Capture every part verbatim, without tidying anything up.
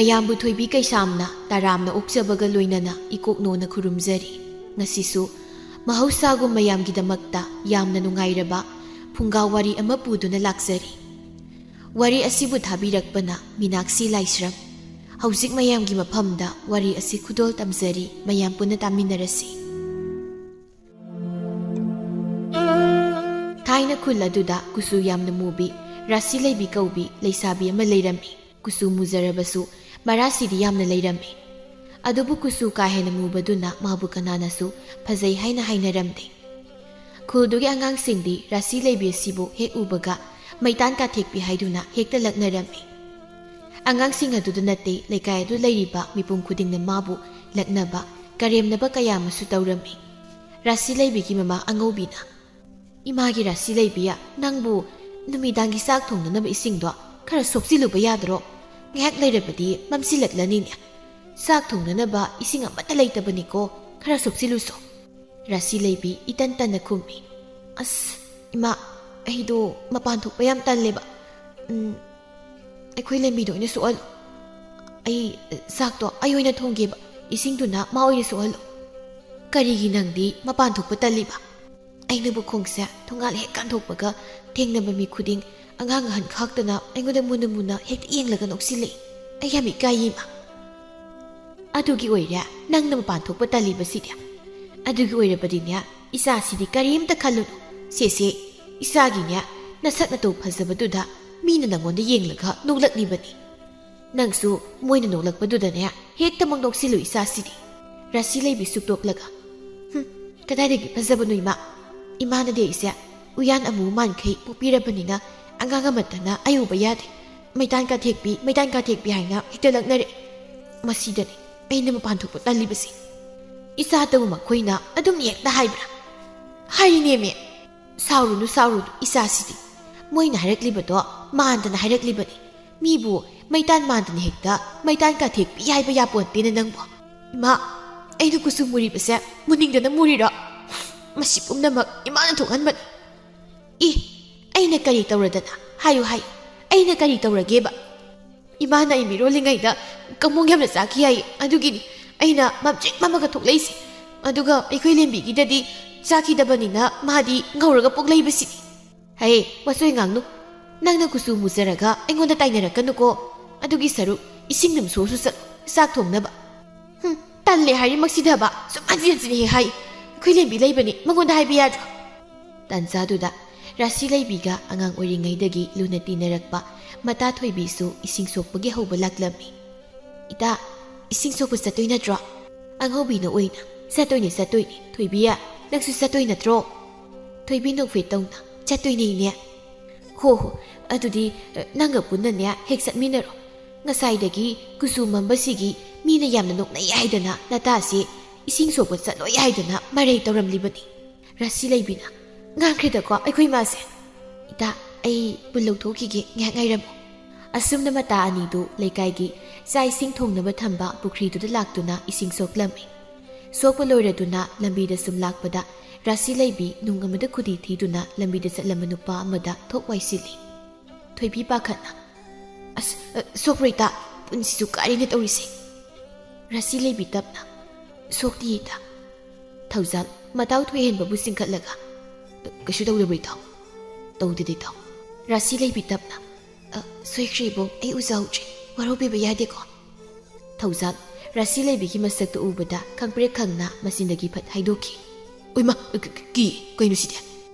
ꯃꯌꯥꯝꯕꯨ ꯊꯣꯏꯕꯤ ꯀꯩꯁꯥꯝꯅ ꯇꯔꯥꯝꯅ ꯑꯣꯛꯆꯕꯒ ꯂꯣꯏꯅꯅ ꯏꯀꯣꯛꯅꯣꯅ ꯈꯨꯔꯨꯝꯖꯔꯤ꯫ ꯉꯁꯤꯁꯨ ꯃꯍꯧꯁꯥꯒꯨꯝ ꯃꯌꯥꯝꯒꯤꯗꯃꯛꯇ ꯌꯥꯝꯅ ꯅꯨꯡꯉꯥꯏꯔꯕ ꯐꯨꯡꯒꯥ ꯋꯥꯔꯤ ꯑꯃ ꯄꯨꯗꯨꯅ ꯂꯥꯛꯆꯔꯤ꯫ ꯋꯥꯔꯤ ꯑꯁꯤꯕꯨ ꯊꯥꯕꯤꯔꯛꯄꯅ ꯃꯤꯅꯥꯛꯁꯤ ꯂꯥꯏꯁ꯭ꯔꯝ꯫ ꯍꯧꯖꯤꯛ ꯃꯌꯥꯝꯒꯤ ꯃꯐꯝꯗ ꯋꯥꯔꯤ ꯑꯁꯤ ꯈꯨꯗꯣꯜ ꯇꯝꯖꯔꯤ, ꯃꯌꯥꯝ ꯄꯨꯟꯅ ꯇꯥꯃꯤꯟꯅꯔꯁꯤ꯫ ꯊꯥꯏꯅ ꯈꯨꯜ ꯑꯗꯨꯗ ꯀꯨꯆꯨ ꯌꯥꯝꯅ ꯃꯨꯕꯤ, ꯔꯥꯁꯤ ꯂꯩꯕꯤ ꯀꯧꯕꯤ ꯂꯩꯁꯥꯕꯤ ꯑꯃ ꯂꯩꯔꯝꯃꯤ꯫ ꯀꯨꯆꯨ ꯃꯨꯖꯔꯕꯁꯨ ꯃꯔꯥꯁꯤꯗꯤ ꯌꯥꯝꯅ ꯂꯩꯔꯝꯃꯤ꯫ ꯑꯗꯨꯕꯨ ꯀꯨꯆꯨ ꯀꯥ ꯍꯦꯟꯅ ꯃꯨꯕꯗꯨꯅ ꯃꯥꯕꯨ ꯀꯅꯥꯅꯁꯨ ꯐꯖꯩ ꯍꯥꯏꯅ ꯍꯥꯏꯅꯔꯝꯗꯦ꯫ ꯈꯨꯜꯗꯨꯒꯤ ꯑꯉꯥꯡꯁꯤꯡꯗꯤ ꯔꯥꯁꯤ ꯂꯩꯕꯤ ꯑꯁꯤꯕꯨ ꯍꯦꯛ ꯎꯕꯒ ꯃꯩꯇꯥꯟ ꯀꯥꯊꯦꯛꯄꯤ ꯍꯥꯏꯗꯨꯅ ꯍꯦꯛꯇ ꯂꯛꯅꯔꯝꯃꯤ꯫ ꯑꯉꯥꯡꯁꯤꯡ ꯑꯗꯨꯗ ꯅꯠꯇꯦ, ꯂꯩꯀꯥꯏ ꯑꯗꯨ ꯂꯩꯔꯤꯕ ꯃꯤꯄꯨꯝ ꯈꯨꯗꯤꯡꯅ ꯃꯥꯕꯨ ꯂꯛꯅꯕ, ꯀꯔꯦꯝꯅꯕ ꯀꯌꯥ ꯑꯃꯁꯨ ꯇꯧꯔꯝꯃꯤ꯫ ꯔꯥꯁꯤ ꯂꯩꯕꯤꯒꯤ ꯃꯃꯥ ꯑꯉꯧꯕꯤꯅ, "ꯏꯃꯥꯒꯤ ꯔꯥꯁꯤ ꯂꯩꯕꯤ, ꯅꯪꯕꯨ ꯅꯨꯃꯤꯗꯥꯡꯒꯤ ꯆꯥꯛ ꯊꯣꯡꯅꯅꯕ ꯏꯁꯤꯡꯗꯣ ꯈꯔ ꯁꯣꯛꯆꯤꯜꯂꯨꯕ ꯌꯥꯗ꯭ꯔꯣ? ꯉꯥꯏꯍꯥꯛ ꯂꯩꯔꯕꯗꯤ ꯃꯝꯁꯤꯜꯂꯛꯂꯅꯤꯅꯦ꯫ ꯆꯥꯛ ꯊꯣꯡꯅꯅꯕ ꯏꯁꯤꯡ ꯑꯃꯠꯇ ꯂꯩꯇꯕꯅꯤꯀꯣ, ꯈꯔ ꯁꯣꯛꯆꯤꯜꯂꯨꯁꯣ꯫" ꯔꯥꯁꯤ ꯂꯩꯕꯤ ꯏꯇꯟ ꯇꯟꯅ ꯈꯨꯝꯃꯤ, "ꯑꯁ, ꯏꯃꯥ, ꯑꯩꯗꯣ ꯃꯄꯥꯟ ꯊꯣꯛꯄ ꯌꯥꯝ ꯇꯜꯂꯦꯕ꯫ ꯎꯝ, ꯑꯩꯈꯣꯏ ꯂꯦꯝꯕꯤꯗ ꯑꯣꯏꯅ ꯁꯣꯛꯍꯜꯂꯣ꯫ ꯑꯩ, ꯆꯥꯛꯇꯣ ꯑꯩ ꯑꯣꯏꯅ ꯊꯣꯡꯒꯦꯕ, ꯏꯁꯤꯡꯗꯨꯅ ꯃꯥ ꯑꯣꯏꯅ ꯁꯣꯛꯍꯜꯂꯣ꯫" "ꯀꯔꯤꯒꯤ ꯅꯪꯗꯤ ꯃꯄꯥꯟ ꯊꯣꯛꯄ ꯇꯜꯂꯤꯕ? ꯑꯩꯅꯕꯨ ꯈꯣꯡꯁꯦ ꯊꯣꯡꯒꯥꯜ ꯍꯦꯛ ꯀꯥꯟꯊꯣꯛꯄꯒ ꯊꯦꯡꯅꯕ ꯃꯤ ꯈꯨꯗꯤꯡ ꯑꯉꯥꯡ ꯑꯍꯟ ꯈꯥꯛꯇꯅ ꯑꯩꯉꯣꯟꯗ ꯃꯨꯟꯅ ꯃꯨꯟꯅ ꯍꯦꯛꯇ ꯌꯦꯡꯂꯒ ꯅꯣꯛꯁꯤꯜꯂꯛꯏ꯫ ꯑꯩ ꯌꯥꯝ ꯏꯀꯥꯏꯌꯦ, ꯏꯃꯥ꯫" "ꯑꯗꯨꯒꯤ ꯑꯣꯏꯔꯦ ꯅꯪꯅ ꯃꯄꯥꯟ ꯊꯣꯛꯄ ꯇꯜꯂꯤꯕꯁꯤꯗꯤ꯫ ꯑꯗꯨꯒꯤ ꯑꯣꯏꯔꯕꯗꯤꯅꯦ, ꯏꯆꯥꯁꯤꯗꯤ ꯀꯔꯤꯝꯇ ꯈꯜꯂꯨꯅꯨ꯫ ꯁꯦ, ꯁꯦ, ꯏꯆꯥꯒꯤꯅꯦ, ꯅꯁꯛ ꯅꯇꯧ ꯐꯖꯕꯗꯨꯗ ꯃꯤꯅ ꯅꯪꯉꯣꯟꯗ ꯌꯦꯡꯂꯒ ꯅꯣꯛꯂꯛꯂꯤꯕꯅꯤ꯫ ꯅꯪꯁꯨ ꯃꯣꯏꯅ ꯅꯣꯛꯂꯛꯄꯗꯨꯗꯅꯦ ꯍꯦꯛꯇꯃꯛ ꯅꯣꯛꯁꯤꯜꯂꯨ ꯏꯆꯥꯁꯤꯗꯤ꯫" ꯔꯥꯁꯤ ꯂꯩꯕꯤ ꯁꯨꯛꯇꯣꯛꯂꯒ, "ꯍꯨꯝ, ꯀꯗꯥꯏꯗꯒꯤ ꯐꯖꯕꯅꯣ, ꯏꯃꯥ? ꯏꯃꯥꯅꯗꯤ ꯑꯩꯁꯦ ꯎꯌꯥꯟ ꯑꯃꯨ ꯃꯥꯟꯈꯩ ꯄꯣꯛꯄꯤꯔꯕꯅꯤꯅ ꯑꯉꯥꯡ ꯑꯃꯠꯇꯅ ꯑꯩ ꯎꯕ ꯌꯥꯗꯦ꯫ ꯃꯩꯇꯥꯟ ꯀꯥꯊꯦꯛꯄꯤ, ꯃꯩꯇꯥꯟ ꯀꯥꯊꯦꯛꯄꯤ ꯍꯥꯏꯅ ꯍꯦꯛꯇ ꯂꯛꯅꯔꯛꯏ꯫ ꯃꯁꯤꯗꯅꯤ ꯑꯩꯅ ꯃꯄꯥꯟ ꯊꯣꯛꯄ ꯇꯜꯂꯤꯕꯁꯤ꯫" "ꯏꯆꯥꯇꯕꯨ ꯃꯈꯣꯏꯅ ꯑꯗꯨꯝ ꯍꯦꯛꯇ ꯍꯥꯏꯕ꯭ꯔꯥ?" "ꯍꯥꯏꯔꯤꯅꯦꯃꯤ꯫" "ꯁꯥꯎꯔꯨꯅꯨ, ꯁꯥꯎꯔꯨꯅꯨ, ꯏꯆꯥꯁꯤꯗꯤ꯫ ꯃꯣꯏꯅ ꯍꯥꯏꯔꯛꯂꯤꯕꯗꯣ ꯃꯥꯟꯗꯅ ꯍꯥꯏꯔꯛꯂꯤꯕꯅꯤ꯫ ꯃꯤꯕꯨ ꯃꯩꯇꯥꯟ ꯃꯥꯟꯗꯅ ꯍꯦꯛꯇ ꯃꯩꯇꯥꯟ ꯀꯥꯊꯦꯛꯄꯤ ꯍꯥꯏꯕ ꯌꯥꯄꯣꯟꯇꯦꯅ ꯅꯪꯕꯨ꯫ ꯏꯃꯥ, ꯑꯩꯅ ꯀꯨꯆꯨ ꯃꯨꯔꯤꯕꯁꯦ ꯃꯨꯅꯤꯡꯗꯅ ꯃꯨꯔꯤꯔꯣ? ꯃꯁꯤ ꯄꯨꯝꯅꯃꯛ ꯏꯃꯥꯅ ꯊꯣꯛꯍꯟꯕꯅꯤ꯫" "ꯏ, ꯑꯩꯅ ꯀꯔꯤ ꯇꯧꯔꯗꯅ? ꯍꯥꯏꯌꯨ, ꯍꯥꯏꯌꯨ, ꯑꯩꯅ ꯀꯔꯤ ꯇꯧꯔꯒꯦꯕ?" ꯏꯃꯥꯅ ꯑꯩ ꯃꯤꯔꯣꯜꯂꯤꯉꯩꯗ ꯀꯃꯣꯡ ꯌꯥꯝꯅ ꯆꯥꯈꯤ ꯍꯥꯏ, ꯑꯗꯨꯒꯤꯅꯤ ꯑꯩꯅ ꯃꯝꯇ꯭ꯔꯤꯛ ꯃꯝꯃꯒ ꯊꯣꯛꯂꯛꯏꯁꯦ꯫ ꯑꯗꯨꯒ ꯑꯩꯈꯣꯏ ꯂꯦꯝꯕꯤꯒꯤꯗꯗꯤ ꯆꯥꯈꯤꯗꯕꯅꯤꯅ ꯃꯥꯗꯤ ꯉꯧꯔꯒ ꯄꯣꯛꯂꯛꯏꯕꯁꯤꯅꯤ꯫ ꯍꯦ, ꯋꯥꯆꯣꯏ ꯉꯥꯡꯅꯨ꯫ ꯅꯪꯅ ꯀꯨꯆꯨ ꯃꯨꯖꯔꯒ ꯑꯩꯉꯣꯟꯗ ꯇꯥꯏꯅꯔꯛꯀꯅꯨꯀꯣ꯫ ꯑꯗꯨꯒꯤ ꯁꯔꯨꯛ ꯏꯁꯤꯡ ꯅꯨꯝꯁꯨꯁꯨ ꯆꯠꯂꯨ, ꯆꯥꯛ ꯊꯣꯡꯅꯕ꯫ ꯍꯨꯝ, ꯇꯜꯂꯦ ꯍꯥꯏꯔꯤꯃꯛꯁꯤꯗꯕ ꯁꯨꯝ ꯍꯟꯖꯤꯟ ꯍꯟꯖꯤꯟ ꯍꯦꯛ ꯍꯥꯏ꯫ ꯑꯩꯈꯣꯏ ꯂꯦꯝꯕꯤ ꯂꯩꯕꯅꯤ, ꯃꯉꯣꯟꯗ ꯍꯥꯏꯕ ꯌꯥꯗ꯭ꯔꯣ? ꯇꯥꯟꯖꯥꯗꯨꯗ ꯔꯥꯁꯤ ꯂꯩꯕꯤꯒ ꯑꯉꯥꯡ ꯑꯣꯏꯔꯤꯉꯩꯗꯒꯤ ꯂꯨꯅ ꯇꯤꯟꯅꯔꯛꯄ ꯃꯇꯥ ꯊꯣꯏꯕꯤꯁꯨ ꯏꯁꯤꯡ ꯁꯣꯛꯄꯒꯤ ꯍꯧꯕ ꯂꯥꯛꯂꯝꯃꯤ꯫ "ꯏꯇꯥ, ꯏꯁꯤꯡ ꯁꯣꯛꯄ ꯆꯠꯇꯣꯏ ꯅꯠꯇ꯭ꯔꯣ?" ꯑꯉꯧꯕꯤꯅ ꯑꯣꯏꯅ, "ꯆꯠꯇꯣꯏꯅꯦ, ꯆꯠꯇꯣꯏꯅꯦ꯫ ꯊꯣꯏꯕꯤ, ꯅꯪꯁꯨ ꯆꯠꯇꯣꯏ ꯅꯠꯇ꯭ꯔꯣ?" ꯊꯣꯏꯕꯤ ꯅꯣꯛꯐꯦꯠ ꯇꯧꯅ, "ꯆꯠꯇꯣꯏꯅꯦ, ꯏꯅꯦ꯫" "ꯍꯣ ꯍꯣ, ꯑꯗꯨꯗꯤ, ꯑ, ꯅꯪꯒ ꯄꯨꯟꯅꯅꯦ ꯍꯦꯛ ꯆꯠꯃꯤꯟꯅꯔꯣ꯫ ꯉꯁꯥꯏꯗꯒꯤ ꯀꯨꯆꯨ ꯃꯝꯕꯁꯤꯒꯤ ꯃꯤꯅ ꯌꯥꯝꯅ ꯅꯣꯛꯅꯩ ꯍꯥꯏꯗꯅ ꯅꯇꯥꯁꯦ ꯏꯁꯤꯡ ꯁꯣꯛꯄ ꯆꯠꯂꯣꯏ ꯍꯥꯏꯗꯅ ꯃꯔꯩ ꯇꯧꯔꯝꯂꯤꯕꯅꯤ꯫" ꯔꯥꯁꯤ ꯂꯩꯕꯤꯅ, "ꯉꯥꯡꯈ꯭ꯔꯦꯗꯀꯣ ꯑꯩꯈꯣꯏ ꯏꯃꯥꯁꯦ꯫ ꯏꯇꯥ, ꯑꯩ ꯄꯨꯜ ꯂꯧꯊꯣꯛꯈꯤꯒꯦ, ꯉꯥꯏꯍꯥꯛ ꯉꯥꯏꯔꯝꯃꯨ꯫" ꯑꯁꯨꯝꯅ ꯃꯇꯥ ꯑꯅꯤꯗꯨ ꯂꯩꯀꯥꯏꯒꯤ ꯆꯥꯛ ꯏꯁꯤꯡ ꯊꯣꯡꯅꯕ ꯊꯝꯕ ꯄꯨꯈ꯭ꯔꯤꯗꯨꯗ ꯂꯥꯛꯇꯨꯅ ꯏꯁꯤꯡ ꯁꯣꯛꯂꯝꯃꯤ꯫ ꯁꯣꯛꯄ ꯂꯣꯏꯔꯗꯨꯅ ꯂꯝꯕꯤꯗ ꯁꯨꯝ ꯂꯥꯛꯄꯗ ꯔꯥꯁꯤ ꯂꯩꯕꯤ ꯅꯨꯡ ꯑꯃꯗ ꯈꯨꯗꯤ ꯊꯤꯗꯨꯅ ꯂꯝꯕꯤꯗ ꯆꯠꯂꯝꯕ ꯅꯨꯄꯥ ꯑꯃꯗ ꯊꯣꯛ ꯋꯥꯏꯁꯤꯜꯂꯤ꯫ ꯊꯣꯏꯕꯤ ꯄꯥꯈꯠꯅ, "ꯑꯁ, ꯑ, ꯁꯣꯛꯄ꯭ꯔꯣ ꯏꯇꯥ? ꯄꯨꯟꯁꯤꯁꯨ ꯀꯥꯏꯔꯦꯅꯦ ꯇꯧꯔꯤꯁꯦ꯫" ꯔꯥꯁꯤ ꯂꯩꯕꯤ ꯇꯞꯅ, "ꯁꯣꯛꯇꯤꯌꯦ ꯏꯇꯥ꯫" ꯊꯧꯖꯥꯜ ꯃꯇꯥꯎ ꯊꯣꯏꯍꯦꯟꯕꯕꯨ ꯆꯤꯡꯈꯠꯂꯒ, "ꯀꯩꯁꯨ ꯇꯧꯗꯕ꯭ꯔꯣ ꯏꯇꯥꯎ?" "ꯇꯧꯗꯦꯗ ꯏꯇꯥꯎ꯫" ꯔꯥꯁꯤ ꯂꯩꯕꯤ ꯇꯞꯅ, "ꯑ, ꯁꯣꯏꯈ꯭ꯔꯦ ꯏꯕꯣ, ꯑꯩ ꯎꯖꯍꯧꯗ꯭ꯔꯦ, ꯋꯥꯔꯧꯕꯤꯕ ꯌꯥꯗꯦꯀꯣ꯫" ꯊꯧꯖꯥꯜ ꯔꯥꯁꯤ ꯂꯩꯕꯤꯒꯤ ꯃꯁꯛꯇꯨ ꯎꯕꯗ ꯈꯪꯄ꯭ꯔꯦꯛ ꯈꯪꯅ ꯃꯆꯤꯟꯗꯒꯤ ꯐꯠ ꯍꯥꯏꯗꯣꯛꯈꯤ꯫ "ꯑꯣꯏꯃ, ꯀ-, ꯀ-, ꯀꯤ, ꯀꯩꯅꯣ ꯁꯤꯗꯤ?"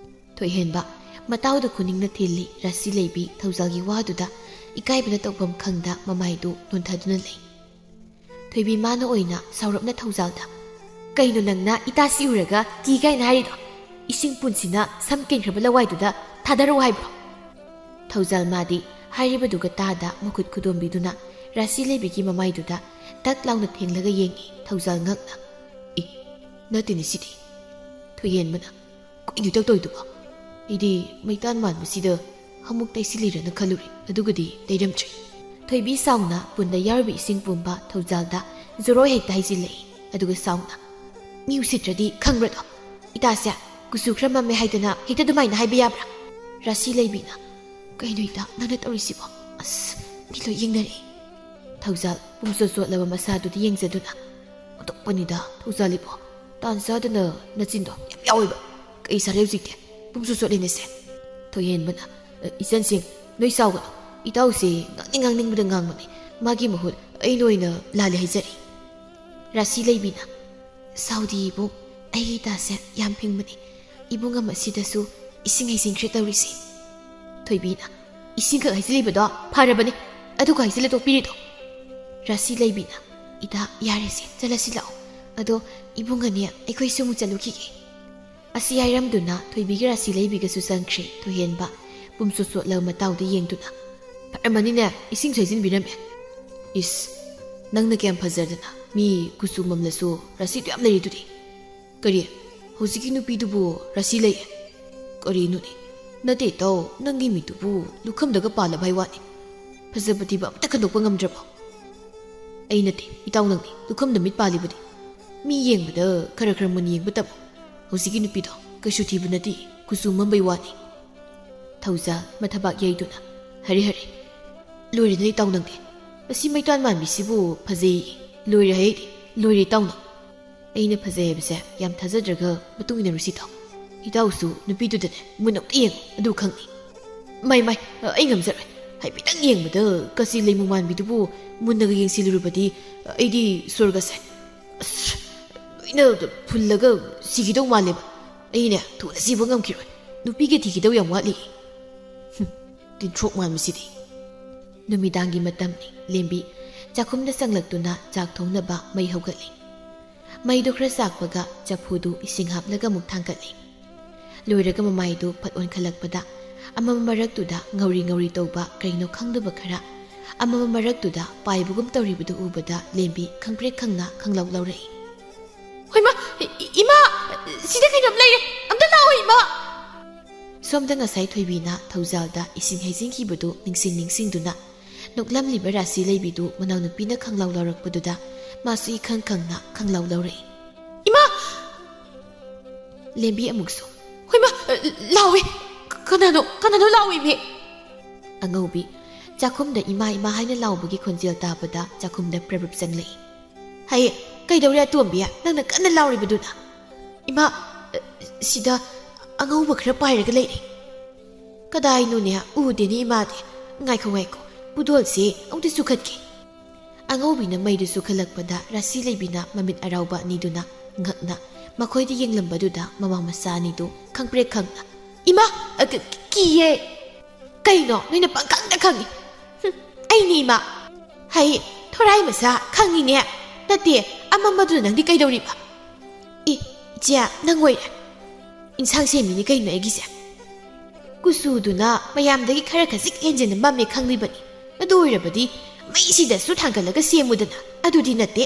ꯊꯣꯏꯍꯦꯟꯕ ꯃꯇꯥꯎꯗ ꯈꯨꯅꯤꯡꯅ ꯊꯤꯜꯂꯤ꯫ ꯔꯥꯁꯤ ꯂꯩꯕꯤ ꯊꯧꯖꯥꯜꯒꯤ ꯋꯥꯗꯨꯗ ꯏꯀꯥꯏꯕꯅ ꯇꯧꯐꯝ ꯈꯪꯗ ꯃꯃꯥꯏꯗꯨ ꯅꯣꯟꯊꯗꯨꯅ ꯂꯩ꯫ ꯊꯣꯏꯕꯤ ꯃꯥꯅ ꯑꯣꯏꯅ ꯁꯥꯎꯔꯞꯅ ꯊꯧꯖꯥꯜꯗ, "ꯀꯩꯅꯣ ꯅꯪꯅ ꯏꯇꯥ ꯁꯤ ꯎꯔꯒ ꯀꯤ ꯀꯥꯏꯅ ꯍꯥꯏꯔꯤꯗꯣ? ꯏꯁꯤꯡ ꯄꯨꯟꯁꯤꯅ ꯁꯝ ꯀꯦꯟꯈ꯭ꯔꯕ ꯂꯋꯥꯏꯗꯨꯗ ꯊꯥꯗꯔꯛꯑꯣ ꯍꯥꯏꯕ꯭ꯔꯣ?" ꯊꯧꯖꯥꯜ ꯃꯥꯗꯤ ꯍꯥꯏꯔꯤꯕꯗꯨꯒ ꯇꯥꯗ ꯃꯈꯨꯠ ꯈꯨꯗꯣꯝꯕꯤꯗꯨꯅ ꯔꯥꯁꯤ ꯂꯩꯕꯤꯒꯤ ꯃꯃꯥꯏꯗꯨꯗ ꯇꯛ ꯂꯥꯎꯅ ꯊꯦꯡꯂꯒ ꯌꯦꯡꯉꯤ꯫ ꯊꯧꯖꯥꯜ ꯉꯛꯅ, "ꯏ, ꯅꯠꯇꯦꯅꯦ ꯁꯤꯗꯤ꯫" ꯊꯣꯏꯍꯦꯟꯕꯅ, "ꯀꯩꯅꯣ ꯏꯇꯧ ꯇꯧꯔꯤꯗꯨꯕꯣ? ꯑꯩꯗꯤ ꯃꯩꯇꯥꯟ ꯃꯥꯟꯕꯁꯤꯗ ꯑꯃꯨꯛ ꯇꯩꯁꯤꯜꯂꯤꯔꯅ ꯈꯜꯂꯨꯔꯦ, ꯑꯗꯨꯒꯗꯤ ꯇꯩꯔꯝꯗ꯭ꯔꯦ꯫" ꯊꯣꯏꯕꯤ ꯁꯥꯎꯅ ꯄꯨꯟꯗ ꯌꯥꯎꯔꯤꯕ ꯏꯁꯤꯡ ꯄꯨꯝꯕ ꯊꯧꯖꯥꯜꯗ ꯖꯣꯔꯣ ꯍꯦꯛꯇ ꯍꯩꯖꯤꯜꯂꯛꯏ꯫ ꯑꯗꯨꯒ ꯁꯥꯎꯅ, "ꯃꯤ ꯎꯁꯤꯠꯇ꯭ꯔꯗꯤ ꯈꯪꯕ꯭ꯔꯗꯣ? ꯏꯇꯥꯁꯦ ꯀꯨꯆꯨ ꯈꯔ ꯃꯝꯃꯦ ꯍꯥꯏꯗꯅ ꯍꯦꯛꯇ ꯑꯗꯨꯃꯥꯏꯅ ꯍꯥꯏꯕ ꯌꯥꯕ꯭ꯔꯥ?" ꯔꯥꯁꯤ ꯂꯩꯕꯤꯅ, "ꯀꯩꯅꯣ ꯏꯇꯥ ꯅꯪꯅ ꯇꯧꯔꯤꯁꯤꯕꯣ? ꯑꯁ, ꯃꯤ ꯂꯣꯏ ꯌꯦꯡꯅꯔꯛꯏ꯫ ꯊꯧꯖꯥꯜ ꯄꯨꯝꯆꯣꯠ ꯆꯣꯠꯂꯕ ꯃꯁꯥꯗꯨꯗ ꯌꯦꯡꯖꯗꯨꯅ, "ꯑꯣꯟꯊꯣꯛꯄꯅꯤꯗ, ꯊꯧꯖꯥꯜ ꯏꯕꯣ, ꯇꯥꯟ ꯆꯥꯗꯅ ꯅꯆꯤꯟꯗꯣ ꯌꯥꯝ ꯌꯥꯎꯋꯦꯕ꯫ ꯀꯩ ꯆꯥꯔꯦ ꯍꯧꯖꯤꯛꯇꯤ? ꯄꯨꯝꯆꯣꯠ ꯆꯣꯠꯂꯦꯅꯦꯁꯦ꯫" ꯊꯣꯏꯍꯦꯟꯕꯅ, "ꯑ, ꯏꯆꯟꯁꯤꯡ, ꯅꯣꯏ ꯁꯥꯎꯒꯅꯨ꯫ ꯏꯇꯥꯎꯁꯦ ꯉꯥꯡꯅꯤꯡ ꯉꯥꯡꯅꯤꯡꯕꯗ ꯉꯥꯡꯕꯅꯤ꯫ ꯃꯥꯒꯤ ꯃꯍꯨꯠ ꯑꯩꯅ ꯑꯣꯏꯅ ꯂꯥꯜꯂꯦ ꯍꯥꯏꯖꯔꯤ꯫" ꯔꯥꯁꯤ ꯂꯩꯕꯤꯅ, "ꯁꯥꯎꯗꯤ ꯏꯕꯨꯡ, ꯑꯩꯒꯤ ꯏꯇꯥꯁꯦ ꯌꯥꯝ ꯐꯤꯡꯕꯅꯤ꯫ ꯏꯕꯨꯡ ꯑꯃ ꯑꯁꯤꯗꯁꯨ ꯏꯁꯤꯡ ꯍꯩꯖꯤꯟꯈ꯭ꯔꯦ ꯇꯧꯔꯤꯁꯦ꯫" ꯊꯣꯏꯕꯤꯅ, "ꯏꯁꯤꯡꯈꯛ ꯍꯩꯖꯤꯜꯂꯤꯕꯗꯣ ꯐꯔꯕꯅꯤ, ꯑꯗꯨꯒ ꯍꯩꯖꯤꯜꯂ ꯇꯣꯛꯄꯤꯔꯤꯗꯣ꯫" ꯔꯥꯁꯤ ꯂꯩꯕꯤꯅ, "ꯏꯇꯥ, ꯌꯥꯔꯦꯁꯦ, ꯆꯠꯂꯁꯤ ꯂꯥꯛꯑꯣ꯫ ꯑꯗꯣ ꯏꯕꯨꯡ ꯑꯅꯤ, ꯑꯩꯈꯣꯏꯁꯨ ꯑꯃꯨꯛ ꯆꯠꯂꯨꯈꯤꯒꯦ꯫" ꯑꯁꯤ ꯍꯥꯏꯔꯝꯗꯨꯅ ꯊꯣꯏꯕꯤꯒ ꯔꯥꯁꯤ ꯂꯩꯕꯤꯒꯁꯨ ꯆꯪꯈ꯭ꯔꯦ꯫ ꯊꯣꯏꯍꯦꯟꯕ ꯄꯨꯝꯆꯣꯠ ꯆꯣꯠꯂꯕ ꯃꯇꯥꯎꯗ ꯌꯦꯡꯗꯨꯅ, "ꯐꯔꯝꯃꯅꯤꯅꯦ, ꯏꯁꯤꯡꯁꯨ ꯍꯩꯖꯤꯟꯕꯤꯔꯝꯃꯦ꯫ ꯏꯁ, ꯅꯪꯅ ꯀꯌꯥꯝ ꯐꯖꯗꯅ, ꯃꯤ ꯀꯨꯆꯨ ꯃꯝꯂꯁꯨ ꯔꯥꯁꯤꯗꯨ ꯌꯥꯝ ꯂꯩꯔꯤꯗꯨꯗꯤ꯫" "ꯀꯔꯤ? ꯍꯧꯖꯤꯛꯀꯤ ꯅꯨꯄꯤꯗꯨꯕꯨ ꯔꯥꯁꯤ ꯂꯩ?" "ꯀꯔꯤꯅꯣꯅꯦ? ꯅꯠꯇꯦ ꯇꯧ, ꯅꯪꯒꯤ ꯃꯤꯠꯇꯨꯕꯨ ꯂꯨꯈꯝꯗꯒ ꯄꯥꯜꯂꯕ ꯍꯥꯏ ꯋꯥꯅꯤ꯫ ꯐꯖꯕ ꯊꯤꯕ ꯑꯝꯇ ꯈꯟꯗꯣꯛꯄ ꯉꯝꯗ꯭ꯔꯕꯣ?" "ꯑꯩ ꯅꯠꯇꯦ, ꯏꯇꯥꯎ ꯅꯪꯅꯤ ꯂꯨꯈꯝꯗ ꯃꯤꯠ ꯄꯥꯜꯂꯤꯕꯗꯤ꯫ ꯃꯤ ꯌꯦꯡꯕꯗ ꯈꯔ ꯈꯔ ꯃꯨꯟꯅ ꯌꯦꯡꯕ ꯇꯝꯃꯨ꯫ ꯍꯧꯖꯤꯛꯀꯤ ꯅꯨꯄꯤꯗꯣ ꯀꯩꯁꯨ ꯊꯤꯕ ꯅꯠꯇꯦ, ꯀꯨꯆꯨ ꯃꯝꯕꯩ ꯋꯥꯅꯤ꯫" ꯊꯧꯖꯥꯜ ꯃꯊꯕꯥꯛ ꯌꯩꯗꯨꯅ, "ꯍꯔꯦ ꯍꯔꯦ, ꯂꯣꯏꯔꯦꯗꯅ ꯏꯇꯥꯎ ꯅꯪꯗꯤ꯫ ꯃꯁꯤ ꯃꯩꯇꯥꯟ ꯃꯥꯟꯕꯤꯁꯤꯕꯨ ꯐꯖꯩ, ꯂꯣꯏꯔꯦ ꯍꯥꯏꯗꯤ, ꯂꯣꯏꯔꯦ ꯏꯇꯥꯎ ꯅꯪ꯫ ꯑꯩꯅ ꯐꯖꯩ ꯍꯥꯏꯕꯁꯦ ꯌꯥꯝ ꯊꯥꯖꯗ꯭ꯔꯒ ꯃꯇꯨꯡ ꯏꯟꯅꯔꯨꯁꯤ ꯇꯥꯎ꯫ ꯏꯇꯥꯎꯁꯨ ꯅꯨꯄꯤꯗꯨꯗꯅꯦ ꯃꯨꯟꯅ ꯑꯃꯨꯛꯇ ꯌꯦꯡꯉꯨ, ꯑꯗꯨ ꯈꯪꯅꯤ꯫" "ꯃꯥꯏ ꯃꯥꯏ, ꯑꯩ ꯉꯝꯖꯔꯣꯏ꯫ ꯍꯥꯏꯐꯦꯠꯇꯪ ꯌꯦꯡꯕꯗ ꯀꯆꯤ ꯂꯩꯃꯨ ꯃꯥꯟꯕꯤꯗꯨꯕꯨ ꯃꯨꯟꯅꯒ ꯌꯦꯡꯁꯤꯜꯂꯨꯔꯕꯗꯤ ꯑꯩꯗꯤ ꯁ꯭ꯋꯔꯒꯁꯦ, ꯑꯁ, ꯂꯣꯏꯅ ꯐꯨꯜꯂꯒ ꯁꯤꯈꯤꯗꯧ ꯃꯥꯜꯂꯦꯕ꯫ ꯑꯩꯅꯦ ꯊꯨꯅ ꯁꯤꯕ ꯉꯝꯈꯤꯔꯣꯏ꯫ ꯅꯨꯄꯤꯒ ꯊꯤꯈꯤꯗꯧ ꯌꯥꯝ ꯋꯥꯠꯂꯤ꯫" ꯍꯨꯝ, ꯇꯤꯟꯊ꯭ꯔꯣꯛ ꯃꯥꯟꯕꯁꯤꯗꯤ꯫ ꯅꯨꯃꯤꯗꯥꯡꯒꯤ ꯃꯇꯝꯅꯤ꯫ ꯂꯦꯝꯕꯤ ꯆꯥꯛꯈꯨꯝꯗ ꯆꯪꯂꯛꯇꯨꯅ ꯆꯥꯛ ꯊꯣꯡꯅꯕ ꯃꯩ ꯍꯧꯒꯠꯂꯤ꯫ ꯃꯩꯗꯨ ꯈꯔ ꯆꯥꯛꯄꯒ ꯆꯐꯨꯗꯨ ꯏꯁꯤꯡ ꯍꯥꯞꯂꯒ ꯑꯃꯨꯛ ꯊꯥꯡꯒꯠꯂꯤ꯫ ꯂꯣꯏꯔꯒ ꯃꯃꯥꯏꯗꯨ ꯐꯠ ꯑꯣꯟꯈꯠꯂꯛꯄꯗ ꯑꯃꯝ ꯃꯔꯛꯇꯨꯗ ꯉꯧꯔꯤ ꯉꯧꯔꯤ ꯇꯧꯕ ꯀꯩꯅꯣ ꯈꯪꯗꯕ ꯈꯔ ꯑꯃꯝ ꯃꯔꯛꯇꯨꯗ ꯄꯥꯏꯕꯒꯨꯝ ꯇꯧꯔꯤꯕꯗꯨ ꯎꯕꯗ ꯂꯦꯝꯕꯤ ꯈꯪꯄ꯭ꯔꯦꯛ ꯈꯪꯅ ꯈꯪꯂꯧ ꯂꯧꯔꯛꯏ꯫ "ꯍꯣꯏꯃ, ꯏ-, ꯏ-, ꯏꯃꯥ! ꯁꯤꯗ ꯀꯩꯅꯣꯝ ꯂꯩꯔꯦ! ꯑꯝꯇ ꯂꯥꯛꯑꯣ, ꯏꯃꯥ!" ꯁꯣꯝꯗ ꯉꯁꯥꯏ ꯊꯣꯏꯕꯤꯅ ꯊꯧꯖꯥꯜꯗ ꯏꯁꯤꯡ ꯍꯩꯖꯤꯟꯈꯤꯕꯗꯨ ꯅꯤꯡꯁꯤꯡ ꯅꯤꯡꯁꯤꯡꯗꯨꯅ ꯅꯣꯛꯂꯝꯂꯤꯕ ꯔꯥꯁꯤ ꯂꯩꯕꯤꯗꯨ ꯃꯅꯥꯎꯅꯨꯄꯤꯅ ꯈꯪꯂꯧ ꯂꯧꯔꯛꯄꯗꯨꯗ ꯃꯥꯁꯨ ꯏꯈꯪ ꯈꯪꯅ ꯈꯪꯂꯧ ꯂꯧꯔꯛꯏ꯫ "ꯏꯃꯥ!" ꯂꯦꯝꯕꯤ ꯑꯃꯨꯛꯁꯨ, "ꯍꯣꯏꯃ, ꯂꯥꯎꯏ! ꯀꯅꯥꯅꯣ, ꯀꯅꯥꯅꯣ ꯂꯥꯎꯏ ꯃꯤ?" ꯑꯉꯧꯕꯤ ꯆꯥꯛꯈꯨꯝꯗ ꯏꯃꯥ ꯏꯃꯥ ꯍꯥꯏꯅ ꯂꯥꯎꯕꯒꯤ ꯈꯣꯟꯖꯦꯜ ꯇꯥꯕꯗ ꯆꯥꯛꯈꯨꯝꯗ ꯄ꯭ꯔꯕꯨꯞ ꯆꯪꯂꯛꯏ꯫ "ꯍꯩ, ꯀꯩꯗꯧꯔꯦ ꯑꯇꯣꯝꯕꯤ? ꯅꯪꯅ ꯀꯟꯅ ꯂꯥꯎꯔꯤꯕꯗꯨꯅ?" "ꯏꯃꯥ, ꯑ, ꯁꯤꯗ ꯑꯉꯧꯕ ꯈꯔ ꯄꯥꯏꯔꯒ ꯂꯩꯔꯦ꯫" "ꯀꯗꯥꯏꯅꯣꯅꯦ? ꯎꯗꯦꯅꯦ ꯏꯃꯥꯗꯤ꯫ ꯉꯥꯏꯈꯣ, ꯉꯥꯏꯈꯣ, ꯄꯨꯗꯣꯜꯁꯦ ꯑꯃꯨꯛꯇ ꯆꯨꯈꯠꯀꯦ꯫" ꯑꯉꯧꯕꯤꯅ ꯃꯩꯗꯨ ꯆꯨꯈꯠꯂꯛꯄꯗ ꯔꯥꯁꯤ ꯂꯩꯕꯤꯅ ꯃꯃꯤꯠ ꯑꯔꯥꯎꯕ ꯑꯅꯤꯗꯨꯅ ꯉꯛꯅ ꯃꯈꯣꯏꯗ ꯌꯦꯡꯂꯝꯕꯗꯨꯗ ꯃꯃꯥ ꯃꯆꯥ ꯑꯅꯤꯗꯨ ꯈꯪꯄ꯭ꯔꯦꯛ ꯈꯪꯅ, "ꯏꯃꯥ, ꯑ, ꯀ-, ꯀꯤꯌꯦ!" "ꯀꯩꯅꯣ ꯅꯣꯏꯅ ꯄꯪꯈꯪꯗ ꯈꯪꯉꯤ?" "ꯍꯨꯝ, ꯑꯩꯅꯤ ꯏꯃꯥ꯫" "ꯍꯩ, ꯊꯣꯔꯥꯏ ꯃꯆꯥ, ꯈꯪꯉꯤꯅꯦ꯫ ꯅꯠꯇꯦ, ꯑꯃꯝꯕꯗꯨꯅ ꯅꯪꯗꯤ ꯀꯩꯗꯧꯔꯤꯕ?" "ꯏ, ꯏꯆꯦ, ꯅꯪ ꯑꯣꯏꯔꯦ꯫ ꯏꯟꯁꯥꯡ ꯁꯦꯝꯃꯤꯅꯤ ꯀꯩꯅꯣ ꯑꯩꯒꯤꯁꯦ꯫" "ꯀꯨꯆꯨꯗꯨꯅ ꯃꯌꯥꯝꯗꯒꯤ ꯈꯔ ꯈꯖꯤꯛ ꯍꯦꯟꯖꯤꯟꯅ ꯃꯝꯃꯦ ꯈꯪꯂꯤꯕꯅꯤ꯫ ꯑꯗꯨ ꯑꯣꯏꯔꯕꯗꯤ ꯃꯩꯁꯤꯗꯁꯨ ꯊꯥꯡꯒꯠꯂꯒ ꯁꯦꯝꯃꯨꯗꯅ꯫ ꯑꯗꯨꯗꯤ ꯅꯠꯇꯦ꯫